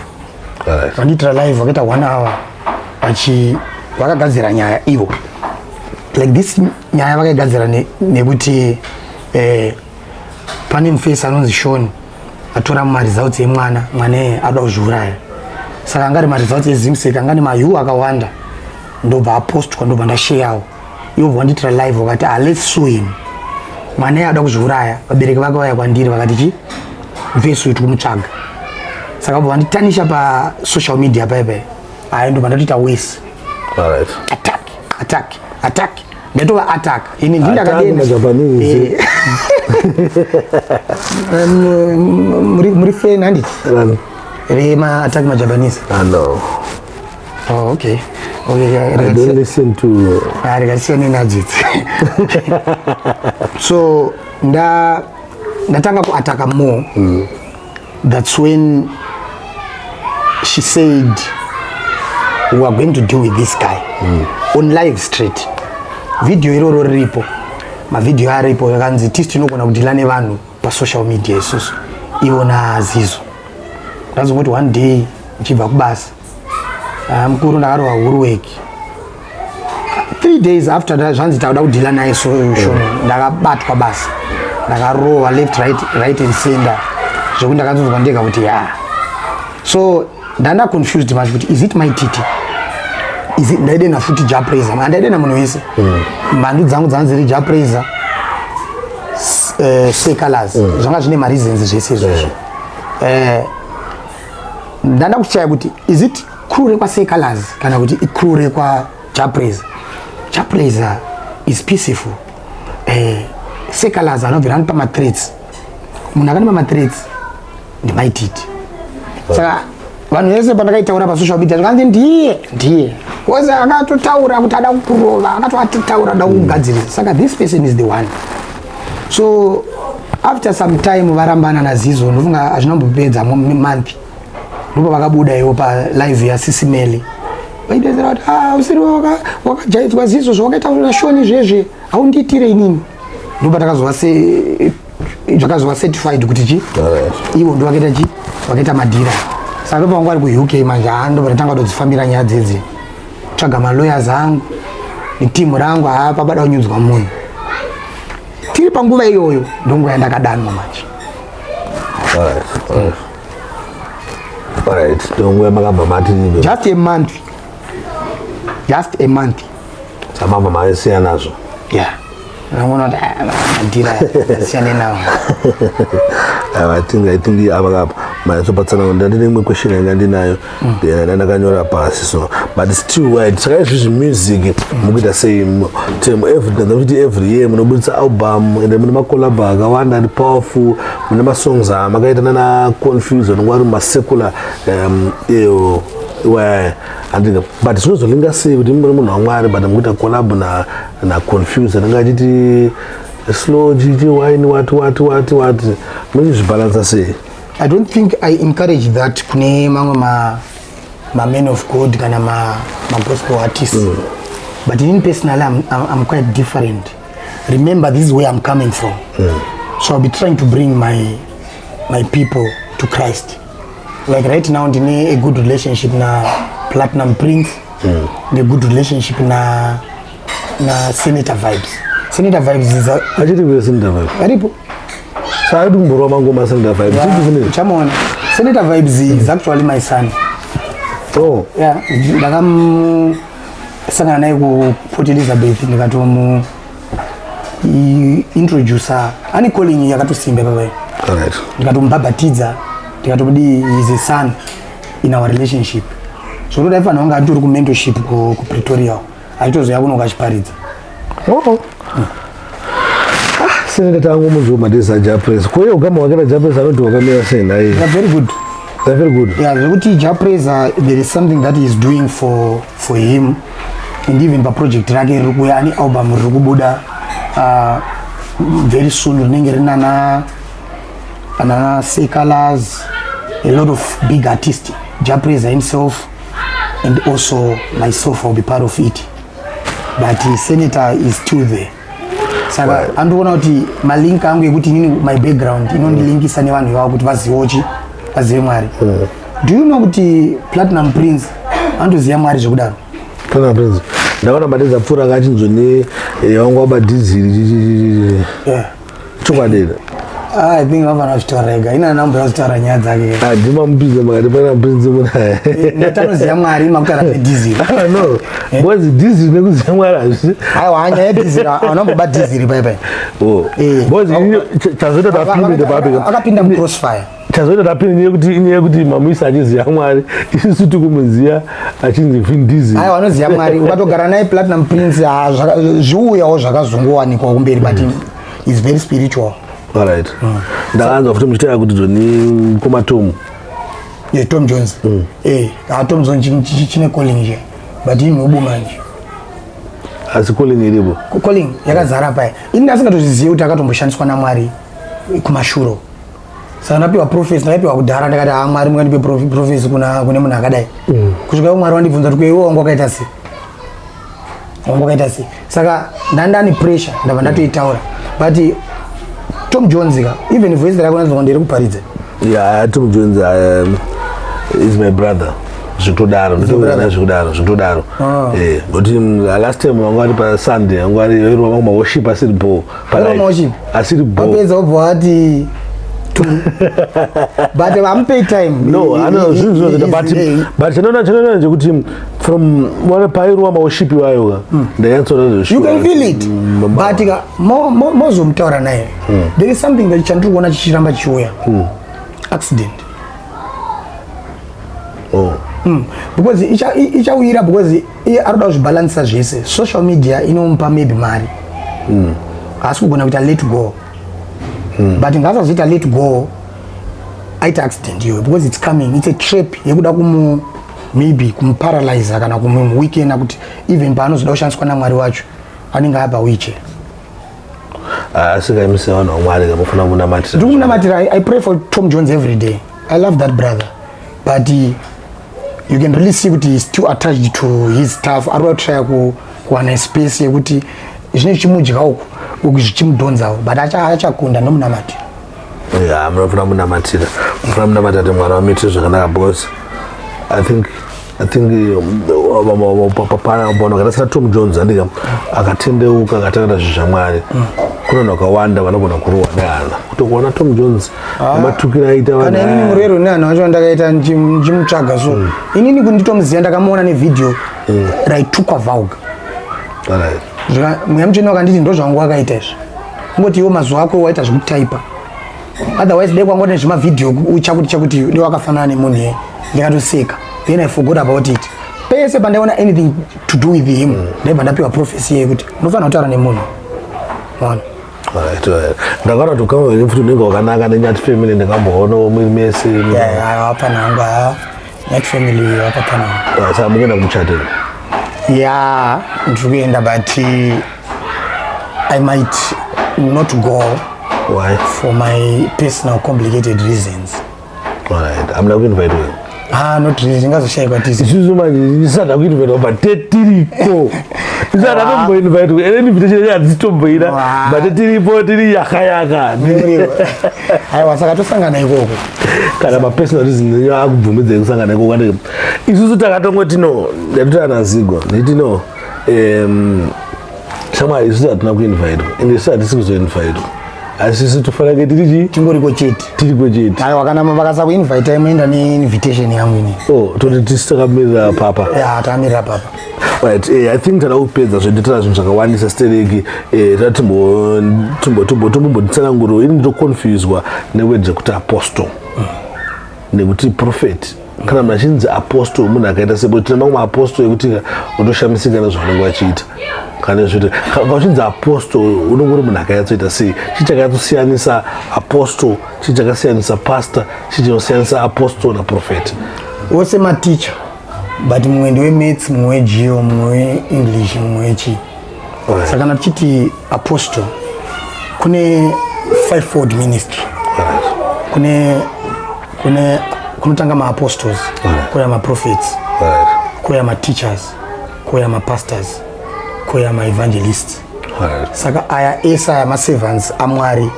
Vandiitira live, vakaita one hour vachi vakagadzira nyaya ivo like this. Nyaya vakaigadzira nekuti pane mufesi anonzi Shon atora maresults emwana, mwana iye adoda kuzviuraya. Saka anga ari maresults eZIMSEC, anga ane mayu akawanda. Ndobva apostwa, ndobva ndasharewo. Ivo bva vandiitira live, vakati, "Ah, let's sue him, mwana iye ada kuzviuraya." Vabereki vake vauya kwandiri vakati, chi mufesi uyu tikumutsvaga. Saka bva vanditanisha pasocial media paipai. Hai, ndobva ndatoita wese attack, attack, attack. Ndatova attack ini. Attack maJapanese. Muri fan handiti Run. rema Attack maJapanese? Ah, no. Oh, okay. I don't listen to. Rikasiyane nadzidzi. So ndatanga kuataka more. That's when she said, "We are going to deal with this guy." On live straight, video iroro riripo, mavhidhiyo aripo. Yakanzi tisi tinogona kudeala nevanhu pasocial media isusu, ivo naZizo. Ndazongoti one day ndichibva kubasa, ah, mukuru, ndakarova huruweki 3 days after that. Zvanzi takuda kudeala naye. So Shon, ndakabatwa basa, ndakarova left, right, right and center, zvekuti ndakazonzwa ndega kuti ya. So ndanda confused manje kuti is it Maititi Ndaidena futi Jah Prayzah, handaidena munhu wese. Mhandu dzangu dzanga dziri Jah Prayzah, Seh Calaz. Zvanga zvine mareasons zvese izvozvo. Ndanda kuchaya kuti is it crew rekwaSeh Calaz kana kuti icrew rekwa Jah Prayzah. Jah Prayzah is peaceful. Seh Calaz anobvira anopa mathreats. Munhu akanipa mathreats ndiMai Titi. Saka vanhu vese pandakaitaura pasocial media zvakanzi ndiye ndiye wose akatotaura kuti ada kukurova, akatoataura ada kukugadzirisa. Saka this person is the one. So after some time varambana naZizo, ndofunga hazvinombopedza month, ndipo vakabuda iwo palive yaSisimeli vaidedzera kuti, "Ah, usiri wakajaidzwa Zizo, zvawakaita naShoni zvezve haundiitire inini." Ndipo patakazova se zvakazova certified kuti chi ivo ndo vakaita chi vakaita madhira. Saka ndo pavanga vari kuUK manje, haa, ndo patatanga kutodzifambira nyaya dzedzi, tsvaga malawyers angu netimu rangu. Haa, pabada kunyudzwa munhu. Tiri panguva iyoyo ndonguva yandakadanwa manje. Alright, ndonguva makabva mati Just a month, just a month. Samabva maisiya nazvo. Yeah, ndangona kuti, "Ah, madhira asiyane nawo." I think apa kapa maitsopatsana. Ndandine imwe question yanga ndinayo, then ndakanyora pasi. So but still, right, saka izvizvi music mukuita sei? Tem every, ndakuti every year munobudisa album, ende mune macollabo akawanda ari powerful, mune masongs amakaita nana Confuse anonga ari masecular iyo andika, but zvinozolinga sei kuti muri munhu waMwari but mukuita collab na Confuse anenge achiti slow chichi wine, wati wati wati wati? Muchizvibhalansa sei? I don't think I encourage that kune mamwe ma men of God kana ma gospel artists. But in personally, I'm quite different. Remember, this is where I'm coming from. So I'll be trying to bring my people to Christ. Like right now, ndine a good relationship na Platinum Prince, a good relationship na Senator Vibes. Senator Vibes is a, Achiti kuye Senator Vibes? Aripo. Saadi kumborwa mangoma Senator Vibes. Yeah, uchamuona. Senator Vibes is actually my son. Oh. Yeah, ndakamusangana naye ku Port Elizabeth, ndikatomu introducer. Ane calling yakatosimba papai. Ndikatomubhabhatidza, ndikatomudi is a son in our relationship. Zvokuti aifanira kunge atori kumentorship kuPretoria, achitozoya kuno kachiparidza. Oh. Ah, Senator tangu munzwa madhesi aJah Prayzah. Kuye ugama wake naJah Prayzah anoti wakamira sei nhaye? They are very good. They're very good. Yeah, zvekuti Jah Prayzah, there is something that he is doing for him, and even paproject rake riri kuuya, ane album riri kubuda very soon, rinenge rinana anana Seh Calaz, a lot of big artists, Jah Prayzah himself and also myself will be part of it. But Senator is still there. Saka andikuona kuti malink angu ekuti inini my background inondilinkisa nevanhu ivavo kuti vazivewo chi vazive Mwari. Do you know kuti Platinum Prince anotoziva Mwari zvekudaro? Platinum Prince ndakaona madhesi apfuura akachinzwa ne wangu wabadhiziri. Chokwadi? Ah, I think vafana kuzvitaura ega. Ina nambo kuzvitaura nyaya dzake. Handima mupinze makati Platinum Prince muna Natanoziva Mwari makutaura zvedhiziri. No, because dhiziri nekuziva Mwari hazvisi Aiwa, nyaya yedhiziri aunamboba dhiziri pai pai. Oh. Because chazoita tapinde ndepapi? Akapinda mucrossfire. Chazoita tapinde inyaya yekuti mamuisa achiziva Mwari, isusu tikumuziva achinzi Vin Diesel. Aiwa, anoziva Mwari. Ukatogara naye Platinum Prince, ah, zviuyawo zvakazongowanikwa kumberi, but is very spiritual. Alright, ndakanzwa futi muchitaura kuti zoni komatom. Yeah, Tom Jones. Ah, Tom Jones chine calling che, but inhubu manje. Asi calling iripo. Calling yakazara paya. Ini ndasingatozvizivi kuti akatomboshandiswa naMwari kumashuro. Saka ndapiwa prophecy, ndakapiwa kudhara. Ndakati, "Ha, Mwari, mungandipe prophecy kuna kune munhu akadai?" Kusvika iwo Mwari wandibvunza kuti, "Iwe wanga wakaita sei? Wanga wakaita sei?" Saka ndandani pressure, ndabva ndatoitaura. But Tom Jones ka, even voice rako nanzwa ndiri kuparidza. Yeah, Tom Jones is my brother zvekutodaro. Brother? Zvekudaro, zvekutodaro. Ah. Nokuti last time vanga vari paSunday, vanga vari vairova maworship asiri bo. Vairova maworship? Asiri bo. Wapedza wobva wati But vamupei time. No, ano zvinhu zvinozoita, but chinoona ndechekuti from wana pairuwa maworship iwayo ka, ndanyatsoona. You can feel it, but ka mozomutaura naye. There is something that chandiri kuona chichiramba chichiuya, accident. Oh. Because ichawira because iye arikuda kuzvibhalansisa zvese. Social media inomupa maybe mari, haasi kugona kuita let go, but ngaasazoita let go aita accident iyoyo, because it's coming, it's a trap yekuda kumu maybe kumuparalyza kana kumuweakena, kuti even paanozoda kushandiswa naMwari wacho anenge apa wheelchair. Asikaimisa vanhu vaMwari kamufana munamatira. Ndiri kumunamatira. I pray for Tom Jones every day. I love that brother, but you can really see kuti he's still attached to his stuff. Ari kutraya kuwana space yekuti zvine zvichimudya uku uku zvichimudhonzawo, but achakunda, ndomunamatira. Ya, munofana munamatira, munofana munamatira kuti Mwari vamuitire zvakanaka, because I think vanhu vakaita sena Tom Jones, andika akatendeuka, akatanga zvinhu zvaMwari, kune vanhu vakawanda vanogona kurohwa nehana kutokuona Tom Jones nematukiro aita vanhu. Kana inini murero nehanhu vacho ndakaita ndichimutsvaga, so inini kuti nditomuziva ndakamuona nevhidhiyo raitukwa vulgar. Mweya Mutsvene wakanditi ndo zvangu wakaita izvi, kungoti iwo mazuva ako waita zvekutaipa, otherwise dai kwanga nezvimavhidhiyo chakuti chakuti dai wakafanana nemunhu iye. Ndikatoseka, then I forgot about it. Pese pandaiona anything to do with him, ndaibva ndapiwa prophecy yekuti unofanira kutaura nemunhu, ona. Alright. Ndakaona kuti ukama hwenyu futi unenge wakanaka neNyathi family, ndakamboonawo muri mese. Hapana hangu, Nyathi family wapapana. Saka mukuenda kumuchato? Ya, ndiri kuenda, but I might not go. Why? For my personal complicated reasons. Alright, hamuna kuinvitwa? Ah, not really, tingazoshayikwa tisi. Isusu manje isada kuinvitwa, but tetiriko, isada tomboinvitwa, ene invitation yacho hatitomboida. But tiripo, tiri yaka yaka. Aiwa, saka tosangana ikoko. Kana mapersonal reasons enyu akubvumidzei kusangana ikoko, andi isusu takatongoti no, ndatotaura naZigo nditi no, shamwari, isusu hatina kuinvitwa, ende isusu hatisi kuzoinvitwa, asi isusu tofanira kunge tiri chii? Tingoriko chete. Tiriko chete. Aiwa, kana vakasakuinvita, moenda neinvitation yangu ini. Oh, toti tisi takamirira papa. Ya, takamirira papa. Right, I think tada kupedza zvedu, tara zvinhu zvakawandisa stereki. Tada timbombotitsananguriro. Ini ndinoconfuswa neword rekuti apostle nekuti prophet. Kana munhu achinzi apostle, munhu akaita sebo? Tine mamwe maapostle ekuti utoshamisika nezvavanenge vachiita kana zviti. Kana uchinzi apostle, unenge uri munhu akanyatsoita sei? Chii chakanyatosiyanisa apostle? Chii chakasiyanisa pastor? Chii chinosiyanisa apostle naprophet? Wose maticha, but mumwe ndewemaths, mumwe wegeo, mumwe weEnglish, mumwe wechii. Saka kana tichiti apostle, kune fivefold ministry. Kune kunotanga maapostles, kuya maprophets, kuya mateachers, kuya mapastors, kuya maevangelists. Saka aya ese aya maservants aMwari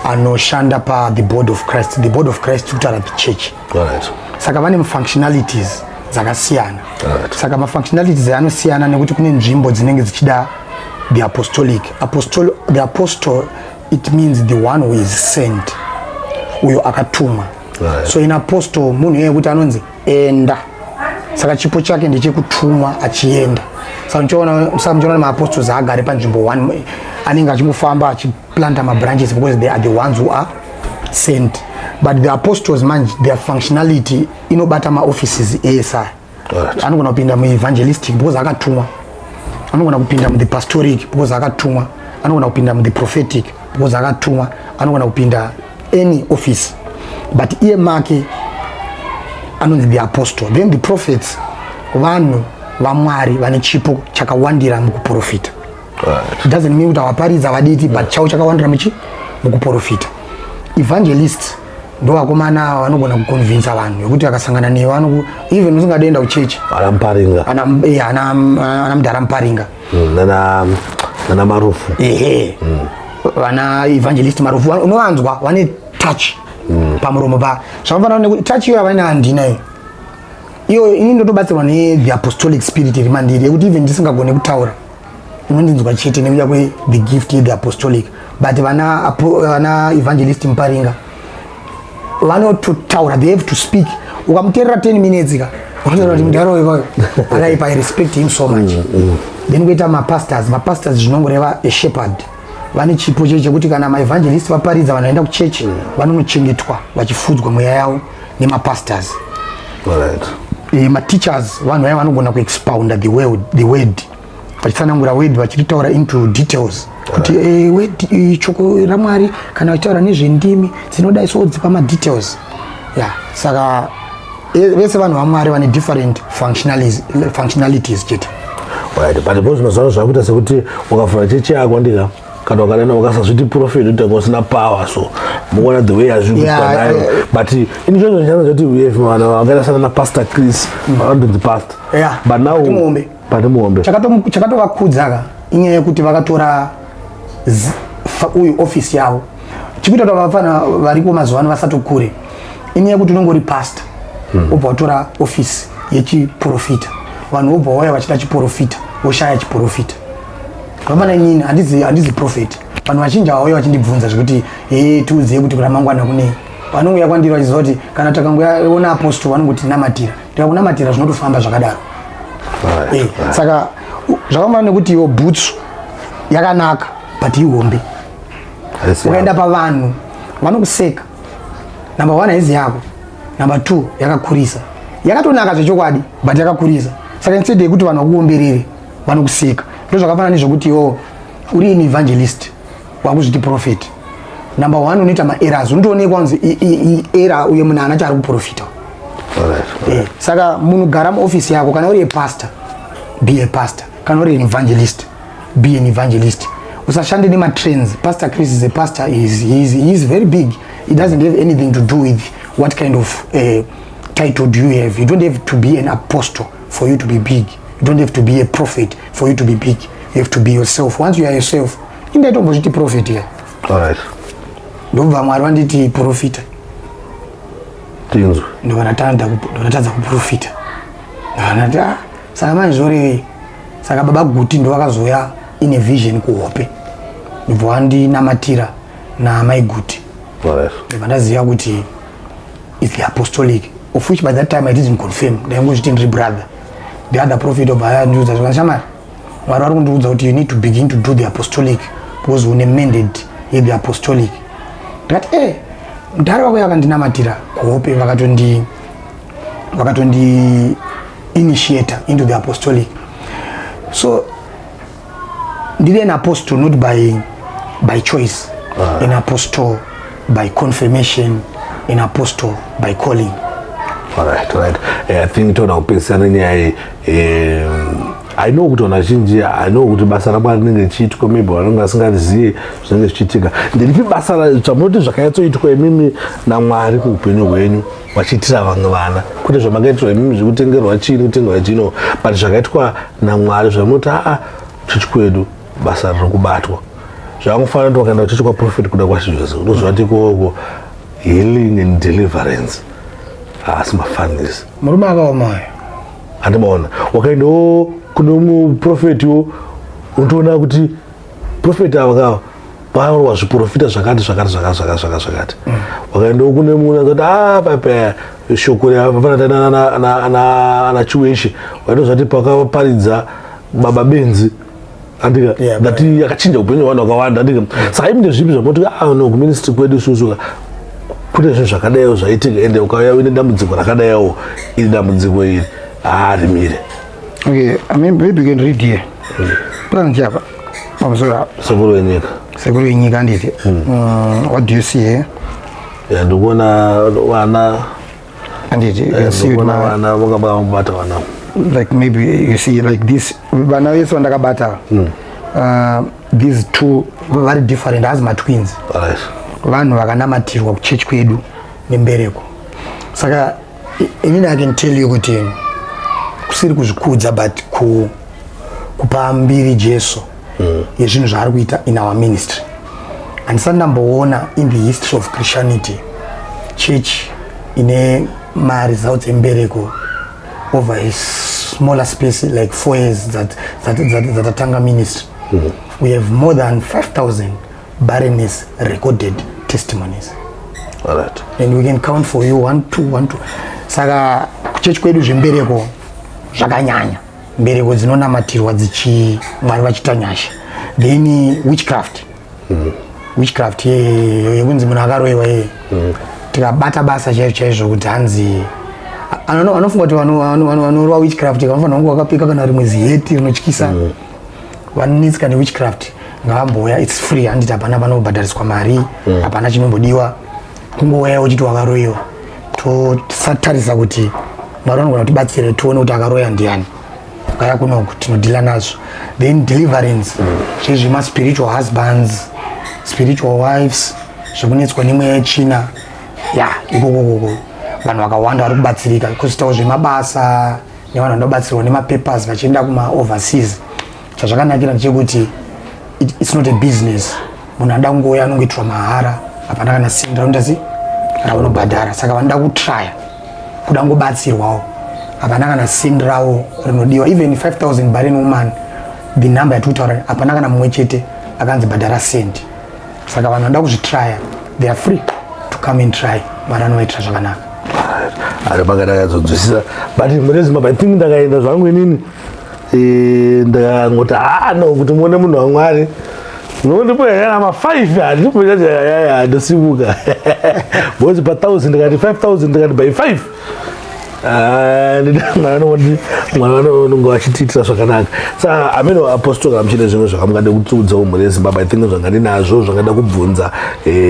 anoshanda pa the body of Christ. The body of Christ kutaura the church. Saka vane mafunctionalities dzakasiyana. Saka mafunctionalities anosiyana nekuti kune nzvimbo dzinenge dzichida the apostolic apostle. The apostle, it means the one who is sent, uyo akatumwa. So in apostle, munhu iyeye kuti anonzi enda, saka chipo chake ndechekutumwa achienda. Saka muchiona maapostles haagari panzvimbo one, anenge achingofamba achiplanta mabranches, because they are the ones who are sent. But the apostles manje, their functionality inobata maoffices ese aya. Anogona kupinda muevangelistic because akatumwa, anogona kupinda muthe pastoric because akatumwa, anogona kupinda muthe prophetic because akatumwa, anogona kupinda any office, but iye make anonzi the apostle. Then the prophets, vanhu vaMwari vane chipo chakawandira mukuprofita. It doesn't mean kuti havaparidzi, havaditi, but chavo chakawandira muchi mukuprofita. Evangelists ndo vakomana vanogona kuconvinsa vanhu vekuti akasangana newe even usingadienda kuchechi. Ana Muparinga. Ana mudhara Muparinga. Nana Marufu. Ehe, vana evangelist Marufu, unovanzwa vane touch pamuromo pa zvakafanana nekuti touch iyo yavaina handina iyo. Iyo ini ndotobatsirwa nethe apostolic spirit iri mandiri, yekuti even ndisingagone kutaura unondinzwa chete nekuda kwe the gift yethe apostolic. But vana evangelist Muparinga Vanototaura, they have to speak. Ukamuteerera 10 minutes ka, unotaura kuti mudhara ivayo akaipa. I respect him so much. Then kuita mapastors. Mapastors zvinongoreva a shepherd. Vane chipo che chekuti kana maevangelist vaparidza, vanhu vaenda kuchechi vanonochengetwa, vachifudzwa mweya yavo nemapastors. Mateachers vanhu vaya vanogona kuexpounda the word, vachitsanangura word, vachiritaura into details kuti word, shoko raMwari, kana vachitaura nezvendimi dzinodai so, dzipa madetails. Ya, saka vese vanhu vaMwari vane different functionalities chete. Right, but because mazuva ano zvakuita sekuti ukavhura chechi yako ndika, kana ukadana ukasazviti prophet, utanga usina power. So mukuona the way azviri kuitwa nayo. But ini chonzo ndichana choti we have vanhu vakaita sana naPastor Chris, vanonzi pastor. But now Pati Muombe. Pati Muombe. Chakatovakudza ka inyaya yekuti vakatora uyu ofisi yavo. Chikuita kuti vafana variko mazuva ano vasatokure inyaya yekuti unongori pastor, wobva watora ofisi yechiprofita, vanhu vobva vauya vachida chiprofita, woshaya chiprofita. Vafana, inini handizi prophet. Vanhu vazhinji havauya vachindibvunza zvekuti, "He, tiudzei kuti ramangwana kunei." Vanongouya kwandiri vachiziva kuti kana takangoona apostle, vanongoti namatira, tikakunamatira zvinotofamba zvakadaro. Saka zvakafanana nekuti iwo bhutsu yakanaka but ihombe. Haisi Ukaenda yako. pavanhu vanokuseka. Number one, haizi yako. Number two, yakakurisa. Yakatonaka zvechokwadi but yakakurisa. Saka instead yekuti vanhu vakuomberere, vanokuseka. Ndo zvakafanana nezvekuti iwo uri an evangelist, wakuzviti prophet. Number one, unoita maerrors, unotoonekwa kunzi error, uye munhu haana chaari kuprofita. Saka munhu gara muofisi yako. Kana uri a pastor, be a pastor. Kana uri an evangelist, be an evangelist. Usashande nematrends. Pastor Chris is a pastor. He is very big. It doesn't have anything to do with what kind of title do you have. You don't have to be an apostle for you to be big. You don't have to be a prophet for you to be big. You have to be yourself. Once you are yourself, indaitombozviti prophet ya. Ndobva Mwari vanditi profita. Tinzwe. Ndobva ndatadza kuprofita. Ndobva "Ah, saka manje zvorevei?" Saka Baba Guti ndo vakazoya ine vision kuhope, ndobva vandinamatira naMai Guti. Ndobva ndaziva kuti it's the apostolic, of which by that time I didn't confirm. Ndaingozviti ndiri brother. The other prophet obva andiudza zvika, "Shamari, Mwari vari kundiudza kuti you need to begin to do the apostolic because une mandate yethe apostolic." Ndikati, "E, mudhara wako yakandinamatira kuhope, vakatondi initiator into the apostolic." So ndiri an apostle not by choice, an apostle by confirmation, an apostle by calling. Alright. I think toda kupedzisa nenyaya iyi. I know kuti vanhu vazhinji, I know kuti basa raMwari rinenge richiitwa, maybe vanenge vasingazivi zvinenge zvichiitika. Nderipi basa zvamunoti zvakanyatsoitwa imimi naMwari kuupenyu hwenyu vachiitira vamwe vana, kwete zvamakaitirwa imimi zvekutengerwa chini, kutengerwa chino, but zvakaitwa naMwari zvamunoti, aa, chechi kwedu basa riri kubatwa? Zvakangofanira kuti wakaenda kuchechi kwaProphet Kuda kwaChijose, unoziva kuti ikoko healing and deliverance haasi mafanisi. Murume akaomayo. Handimaona wakaendawo kune muprofetiwo, unotoona kuti profeti ava kava vanorwa zviprofita zvakati zvakati zvakati zvakati zvakati zvakati. Wakaendawo kune munhu akati, a papa shoko ana Chiweshe, waitozvati pakaparidza Baba Benzi, andika ndati yakachinja upenyu hwevanhu vakawanda, andika? Saka imi ndezvipi zvamunoti, ah no, kuministry kwedu isusu kune zvinhu zvakadaiwo zvaitika, ende ukauya uine dambudziko rakadaiwo, iri dambudziko iri haarimire? Okay, I mean, maybe you can read here. Plan chapa pamusoro apa. Sekuru wenyika. Sekuru wenyika, handiti? What do you see here? Ya, ndikuona vana. Handiti you can see Ndikuona vana vakabata vana. Like maybe you see like this, vana vese vandakabata, these two very different as matwins. Vanhu vakanamatirwa kuchechi kwedu nembereko. Saka inini I can tell you kuti kusiri kuzvikudza, but kupa mbiri Jesu yezvinhu zvaari kuita in our ministry. Handisati ndamboona in the history of Christianity church ine maresults embereko over a smaller space like 4 years that ministry. We have more than 5000 barrenness recorded testimonies. Alright. And we can count for you 1 2 1 2. Saka kuchechi kwedu zvembereko zvakanyanya, mbereko dzinonamatirwa dzichi Mwari vachiita nyasha. Then witchcraft, witchcraft yekunzi munhu akaroiwa yeye, tikabata basa chaizvo chaizvo kuti hanzi anofunga kuti vanorwa witchcraft vanofanira kunge vakapfeka kana rimwe ziheti rinotyisa. Vanonetseka newitchcraft ngavambouya, it's free, handiti? Hapana panobhadhariswa mari, hapana chinombodiwa, kungouya uchiti wakaroiwa, tosatarisa kuti Mwari vanogona kutibatsira, tione kuti akaroya ndiani. Ukaya kunoku tinodeala nazvo. Then deliverance, zvezvemaspiritual husbands, spiritual wives, zvekunetswa nemweya yetsvina ya ikokokoko, vanhu vakawanda vari kubatsirika. Kuzitawo zvemabasa nevanhu vanobatsirwa nemapapers vachienda kumaoverseas. Chazvakanakira ndechekuti it's not a business. Munhu anoda kungouya anongoitirwa mahara, hapana kana sendi raunoita sei raunobhadhara. Saka vanoda kutrya, kuda kungobatsirwawo, hapana kana sendi ravo rinodiwa, even 5000 barren woman, the number yatiri kutaura, hapana kana mumwe chete akanzi bhadhara sendi. Saka vanhu vanoda kuzvitrya, they are free to come and try. Mwari anovaitira zvakanaka. Ari pakadakadzonzwisisa, but mune Zimbabwe, I think ndakaenda zvangu inini, ndakangoti haa no, kuti muone munhu waMwari nondipoyana ma5 handipoyaya, ndosimuka because pa1000 ndikati 5000, ndikati by 5. Mwari vanonge vachitiitira zvakanaka. Saka amene apostle, kana muchine zvimwe zvakamungade kutiudzawo mhuri yeZimbabwe, I think zvangandinazvo zvangada kubvunza,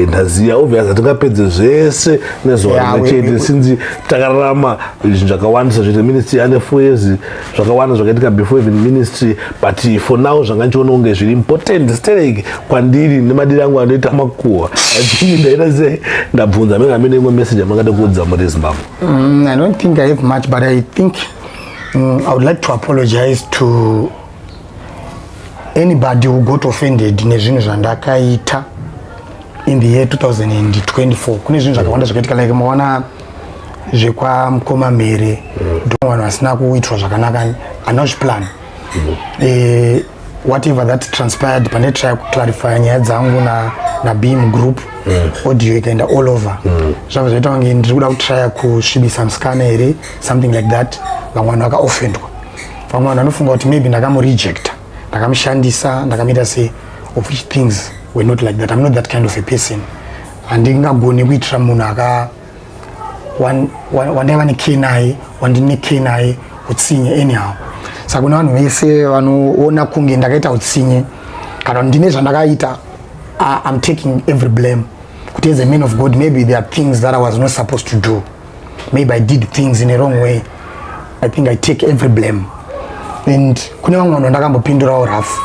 ndaziva obvious hatingapedze zvese nezuva rimwe chete, since takararama zvinhu zvakawandisa zvoite ministry ane 4 years, zvakawanda zvakaitika before even ministry. But for now zvanga ndichiona kunge zviri important sterek kwandiri nemadiri angu anoita makuhwa, I think ndaita sei ndabvunza. Amene amene imwe message amangade kuudza mhuri yeZimbabwe? I don't think I have much, but I think I would like to apologize to anybody who got offended nezvinhu zvandakaita in the year 2024. Kune zvinhu zvakawanda zvakaitika, like maona zvekwamukoma Mhere, ndo vanhu vasina kuitirwa zvakanaka, handina kuzviplan. Whatever that transpired, pane try kuclarify nyaya dzangu nabeam group, audio ikaenda all over, zvabva zvaita kunge ndiri kuda kutrya kusvibisa musikana here, something like that. Vamwe vanhu vakaoffendwa, vamwe vanhu vanofunga kuti maybe ndakamurejecta, ndakamushandisa, ndakamuita sei, of which things were not like that. I'm not that kind of a person. Handingagoni kuitira munhu aka wandaiva nekee naye, wandine kee naye utsinye anyhow. Saka kune vanhu vese vanoona kunge ndakaita utsinye kana ndine zvandakaita, I'm taking every blame kuti as a man of God, maybe there are things that I was not supposed to do, maybe I did things in a wrong way. I think I take every blame. And kune vamwe vanhu vandakambopindurawo rough,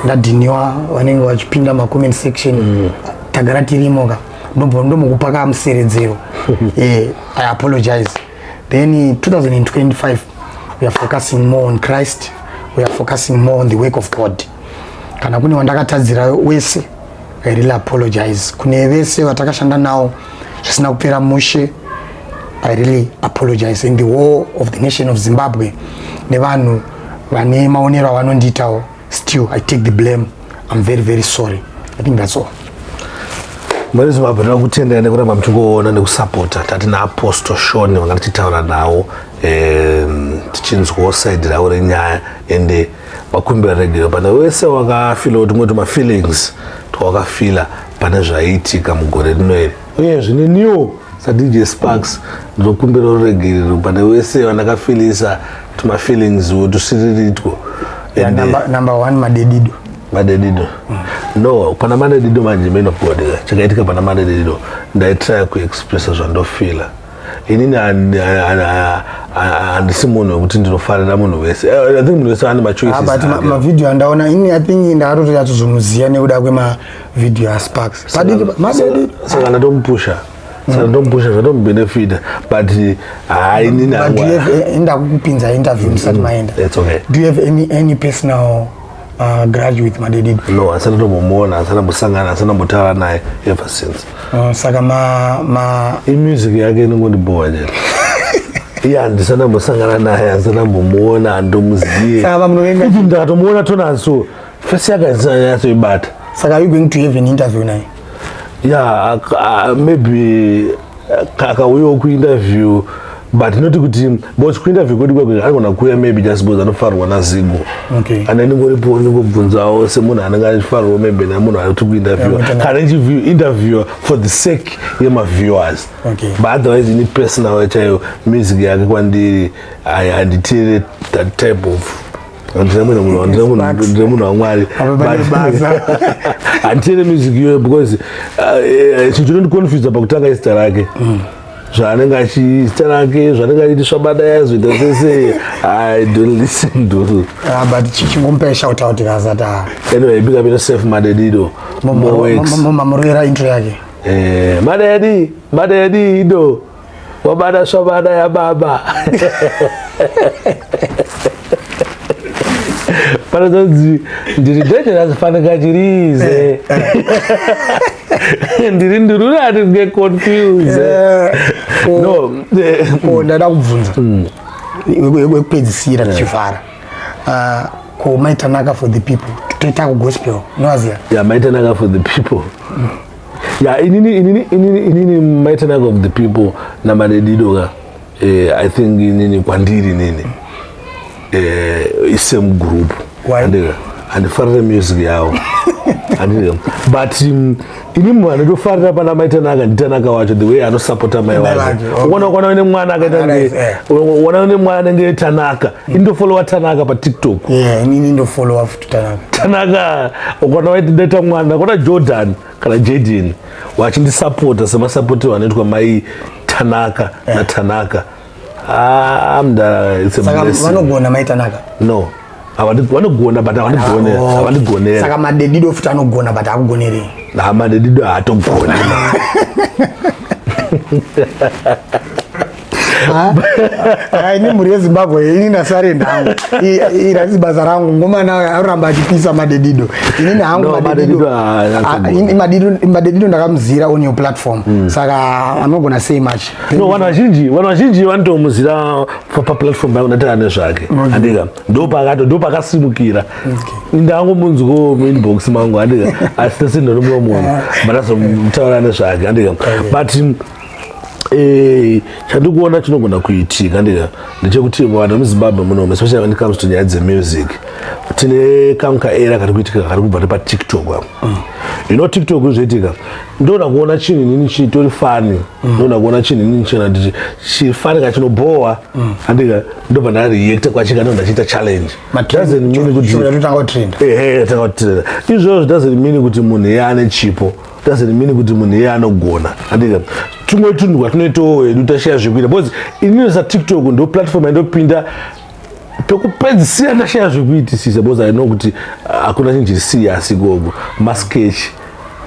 ndadhiniwa, vanenge vachipinda macomment section, tagara tirimo ka, ndomukupa kamuseredzero. I apologize. Then in 2025 we are focusing more on Christ, we are focusing more on the work of God. Kana kune wandakatadzira wese, I really apologize. Kune vese vatakashanda nawo zvisina kupera mushe, I really apologize. In the whole of the nation of Zimbabwe nevanhu vane maonero avanondiitawo, still I take the blame. I'm very, very sorry. I think that's all. Mune Zimbabwe, toda kutendai nekuramba muchingoona nekusapota. Tati naApostle Sean vanga tichitaura nawo, tichinzwawo side ravo renyaya, ende vakumbira regero pane wese wakafeela kuti ngoti mafeelings twawakafeela pane zvaiitika mugore rino iri. Uyezve neniwo saDJ Sparks ndinokumbira ruregerero pane wese vandakafeelisa tumafeelings tusiriritwo. Yeah, number one, Madedido. Madedido, no, pana Madedido manje, man of God, chakaitika pana Madedido, ndaitrya kuexpressa zvandofeela inini. Handisi munhu wekuti ndinofarira munhu wese. I think munhu wese ane machoices. But mavhidhiyo andaona ini, I think ndakatotonyatsozomuziva nekuda kwemavhidhiyo aSparks. Madedido. Saka ndatomupusha, saka ndatomupusha, zvatomubhenefita, but hai, inini But do you have, ndakukupinza interview musati maenda. It's okay. Do you have any personal grudge with Madedido? No, hasana tombomuona, hasana mbosangana, hasana mbotaura naye ever since. Saka ma Imusic yake inongondibhowa chete. Iye handisana mbosangana naye, handisana mbomuona, handomuziye. Saka vamunovenga? Even ndakatomuona tonanso, face yake handisana nyatsoibata. Saka are you going to have an interview naye? Yeah, maybe akauyawo kuinterview, but not kuti, because kuinterview kwedu kwekwe anogona kuuya maybe just because anofarwa naZigo. And ndingoripo ndingobvunzawo semunhu anenge achifarwa maybe nemunhu ari kuti kuinterview, kana interview for the sake yemaviewers. But otherwise, ini personal chaiyo, music yake kwandiri handiteere that type of, handina munhu, munhu waMwari, handiteere music iyoyo because chinhu chinondiconfusa pakutanga izita rake, zvaanenge achiita rake, zvaanenge achiti svabada yazoita sese. I don't listen to. Ah, but chingomupa shout out kasati. Anyway, big up yourself, Madedido. Mamurera intro yake. Eh, madedi madedido wabada swabada ya baba, panozonzi ndiri dangerous fanika chirize, ndiri ndururani nge confuse. No. Ko ndada kubvunza wekupedzisira tichivhara. Ah, ko Maitanaka for the People, toita kugospel, unovaziva? Yeah, Maitanaka for the People, yeah. Inini Maitanaka of the People naMadedido ka, I think inini kwandiri nini, isame group. Why? Handifarire music yavo, handika. But ini munhu anotofarira pana Maitanaka ndiTanaka wacho, the way anosapota mai Mai wake. vake, okay. Uona, ukaona une mwana akaita Nice, uona une mwana anenge Tanaka, indofollowa Tanaka paTikTok. Yeah, inini ndofollowa futi Tanaka. Tanaka, ukaona waiti ndaita mwana, ukaona Jordan kana Jaden wachindisapota semasapotero anoitwa mai Tanaka naTanaka, ah, mdara, it's a Saka blessing. vanogona Maitanaka? No, vanogona but havandigonera. Oh. Havandigonera. Saka Madedido futi anogona but akugonerei? Madedido haatogoni. Ini mhuri yeZimbabwe, ini ndasarenda hangu. Irasi basa rangu, ngomana aramba achipisa Madedido. Inini hangu No, Madedido Madedido, Ah, ini Madedido ndakamuzira on your platform, saka I'm not gonna say much. No, vanhu vazhinji vanotomuzira paplatform yangu, ndatara nezvake, andika. Ndopakasimukira. Ndangomunzwawo muinbox mangu, andika, asi tasindori mumwe munhu, but azomutaura nezvake, andika. But chandikuona chinogona kuitika, andika, ndechekuti vanhu vemuZimbabwe munomu, especially when it comes to nyaya dzemusic, tine kamwe kaera kari kuitika kari kubva nepaTikTok apo. TikTok zvoitika, ndoda kuona chinhu inini chitori funny, ndoda kuona chinhu inini china chifunny kachinobhowa, andika, ndobva ndareacta kwachika, ndo ndachiita challenge. Doesn't mean kuti totanga kutrenda. Ehe, tanga kutrenda. Izvozvo doesn't mean kuti munhu iye ane chipo, doesn't mean kuti munhu iye anogona, andika. Tumwe tunhu kwatinoitawo hedu tashiya zvekuita, because inini saTikTok ndo platform yandopinda pekupedzisira ndashaya zvekuitisisa, because I know kuti hakuna chinhu chiri serious ikoko. Masketch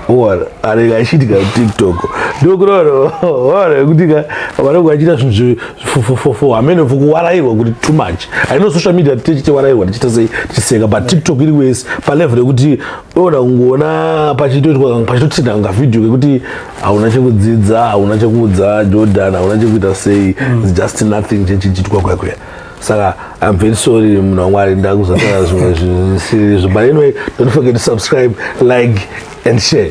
or anenge achiitika kuTikTok, ndokunoona kuti ka vanenge vachiita zvinhu zvifofofofo, hamene kuwarairwa kuti too much. I know social media tichitiwarairwa, tichiita sei, tichiseka, but TikTok iri wese palevel yekuti unoona kungoona pachitoitwa, pachitotrenda kunga vhidhiyo kekuti hauna chekudzidza, hauna chekuudza Jordan, hauna chekuita sei. It's just nothing chechichitwa kwakuya. Saka I'm very sorry, munhu waMwari, ndakuzataura zvimwe zvisiri izvo, but anyway, don't forget to subscribe, like and share.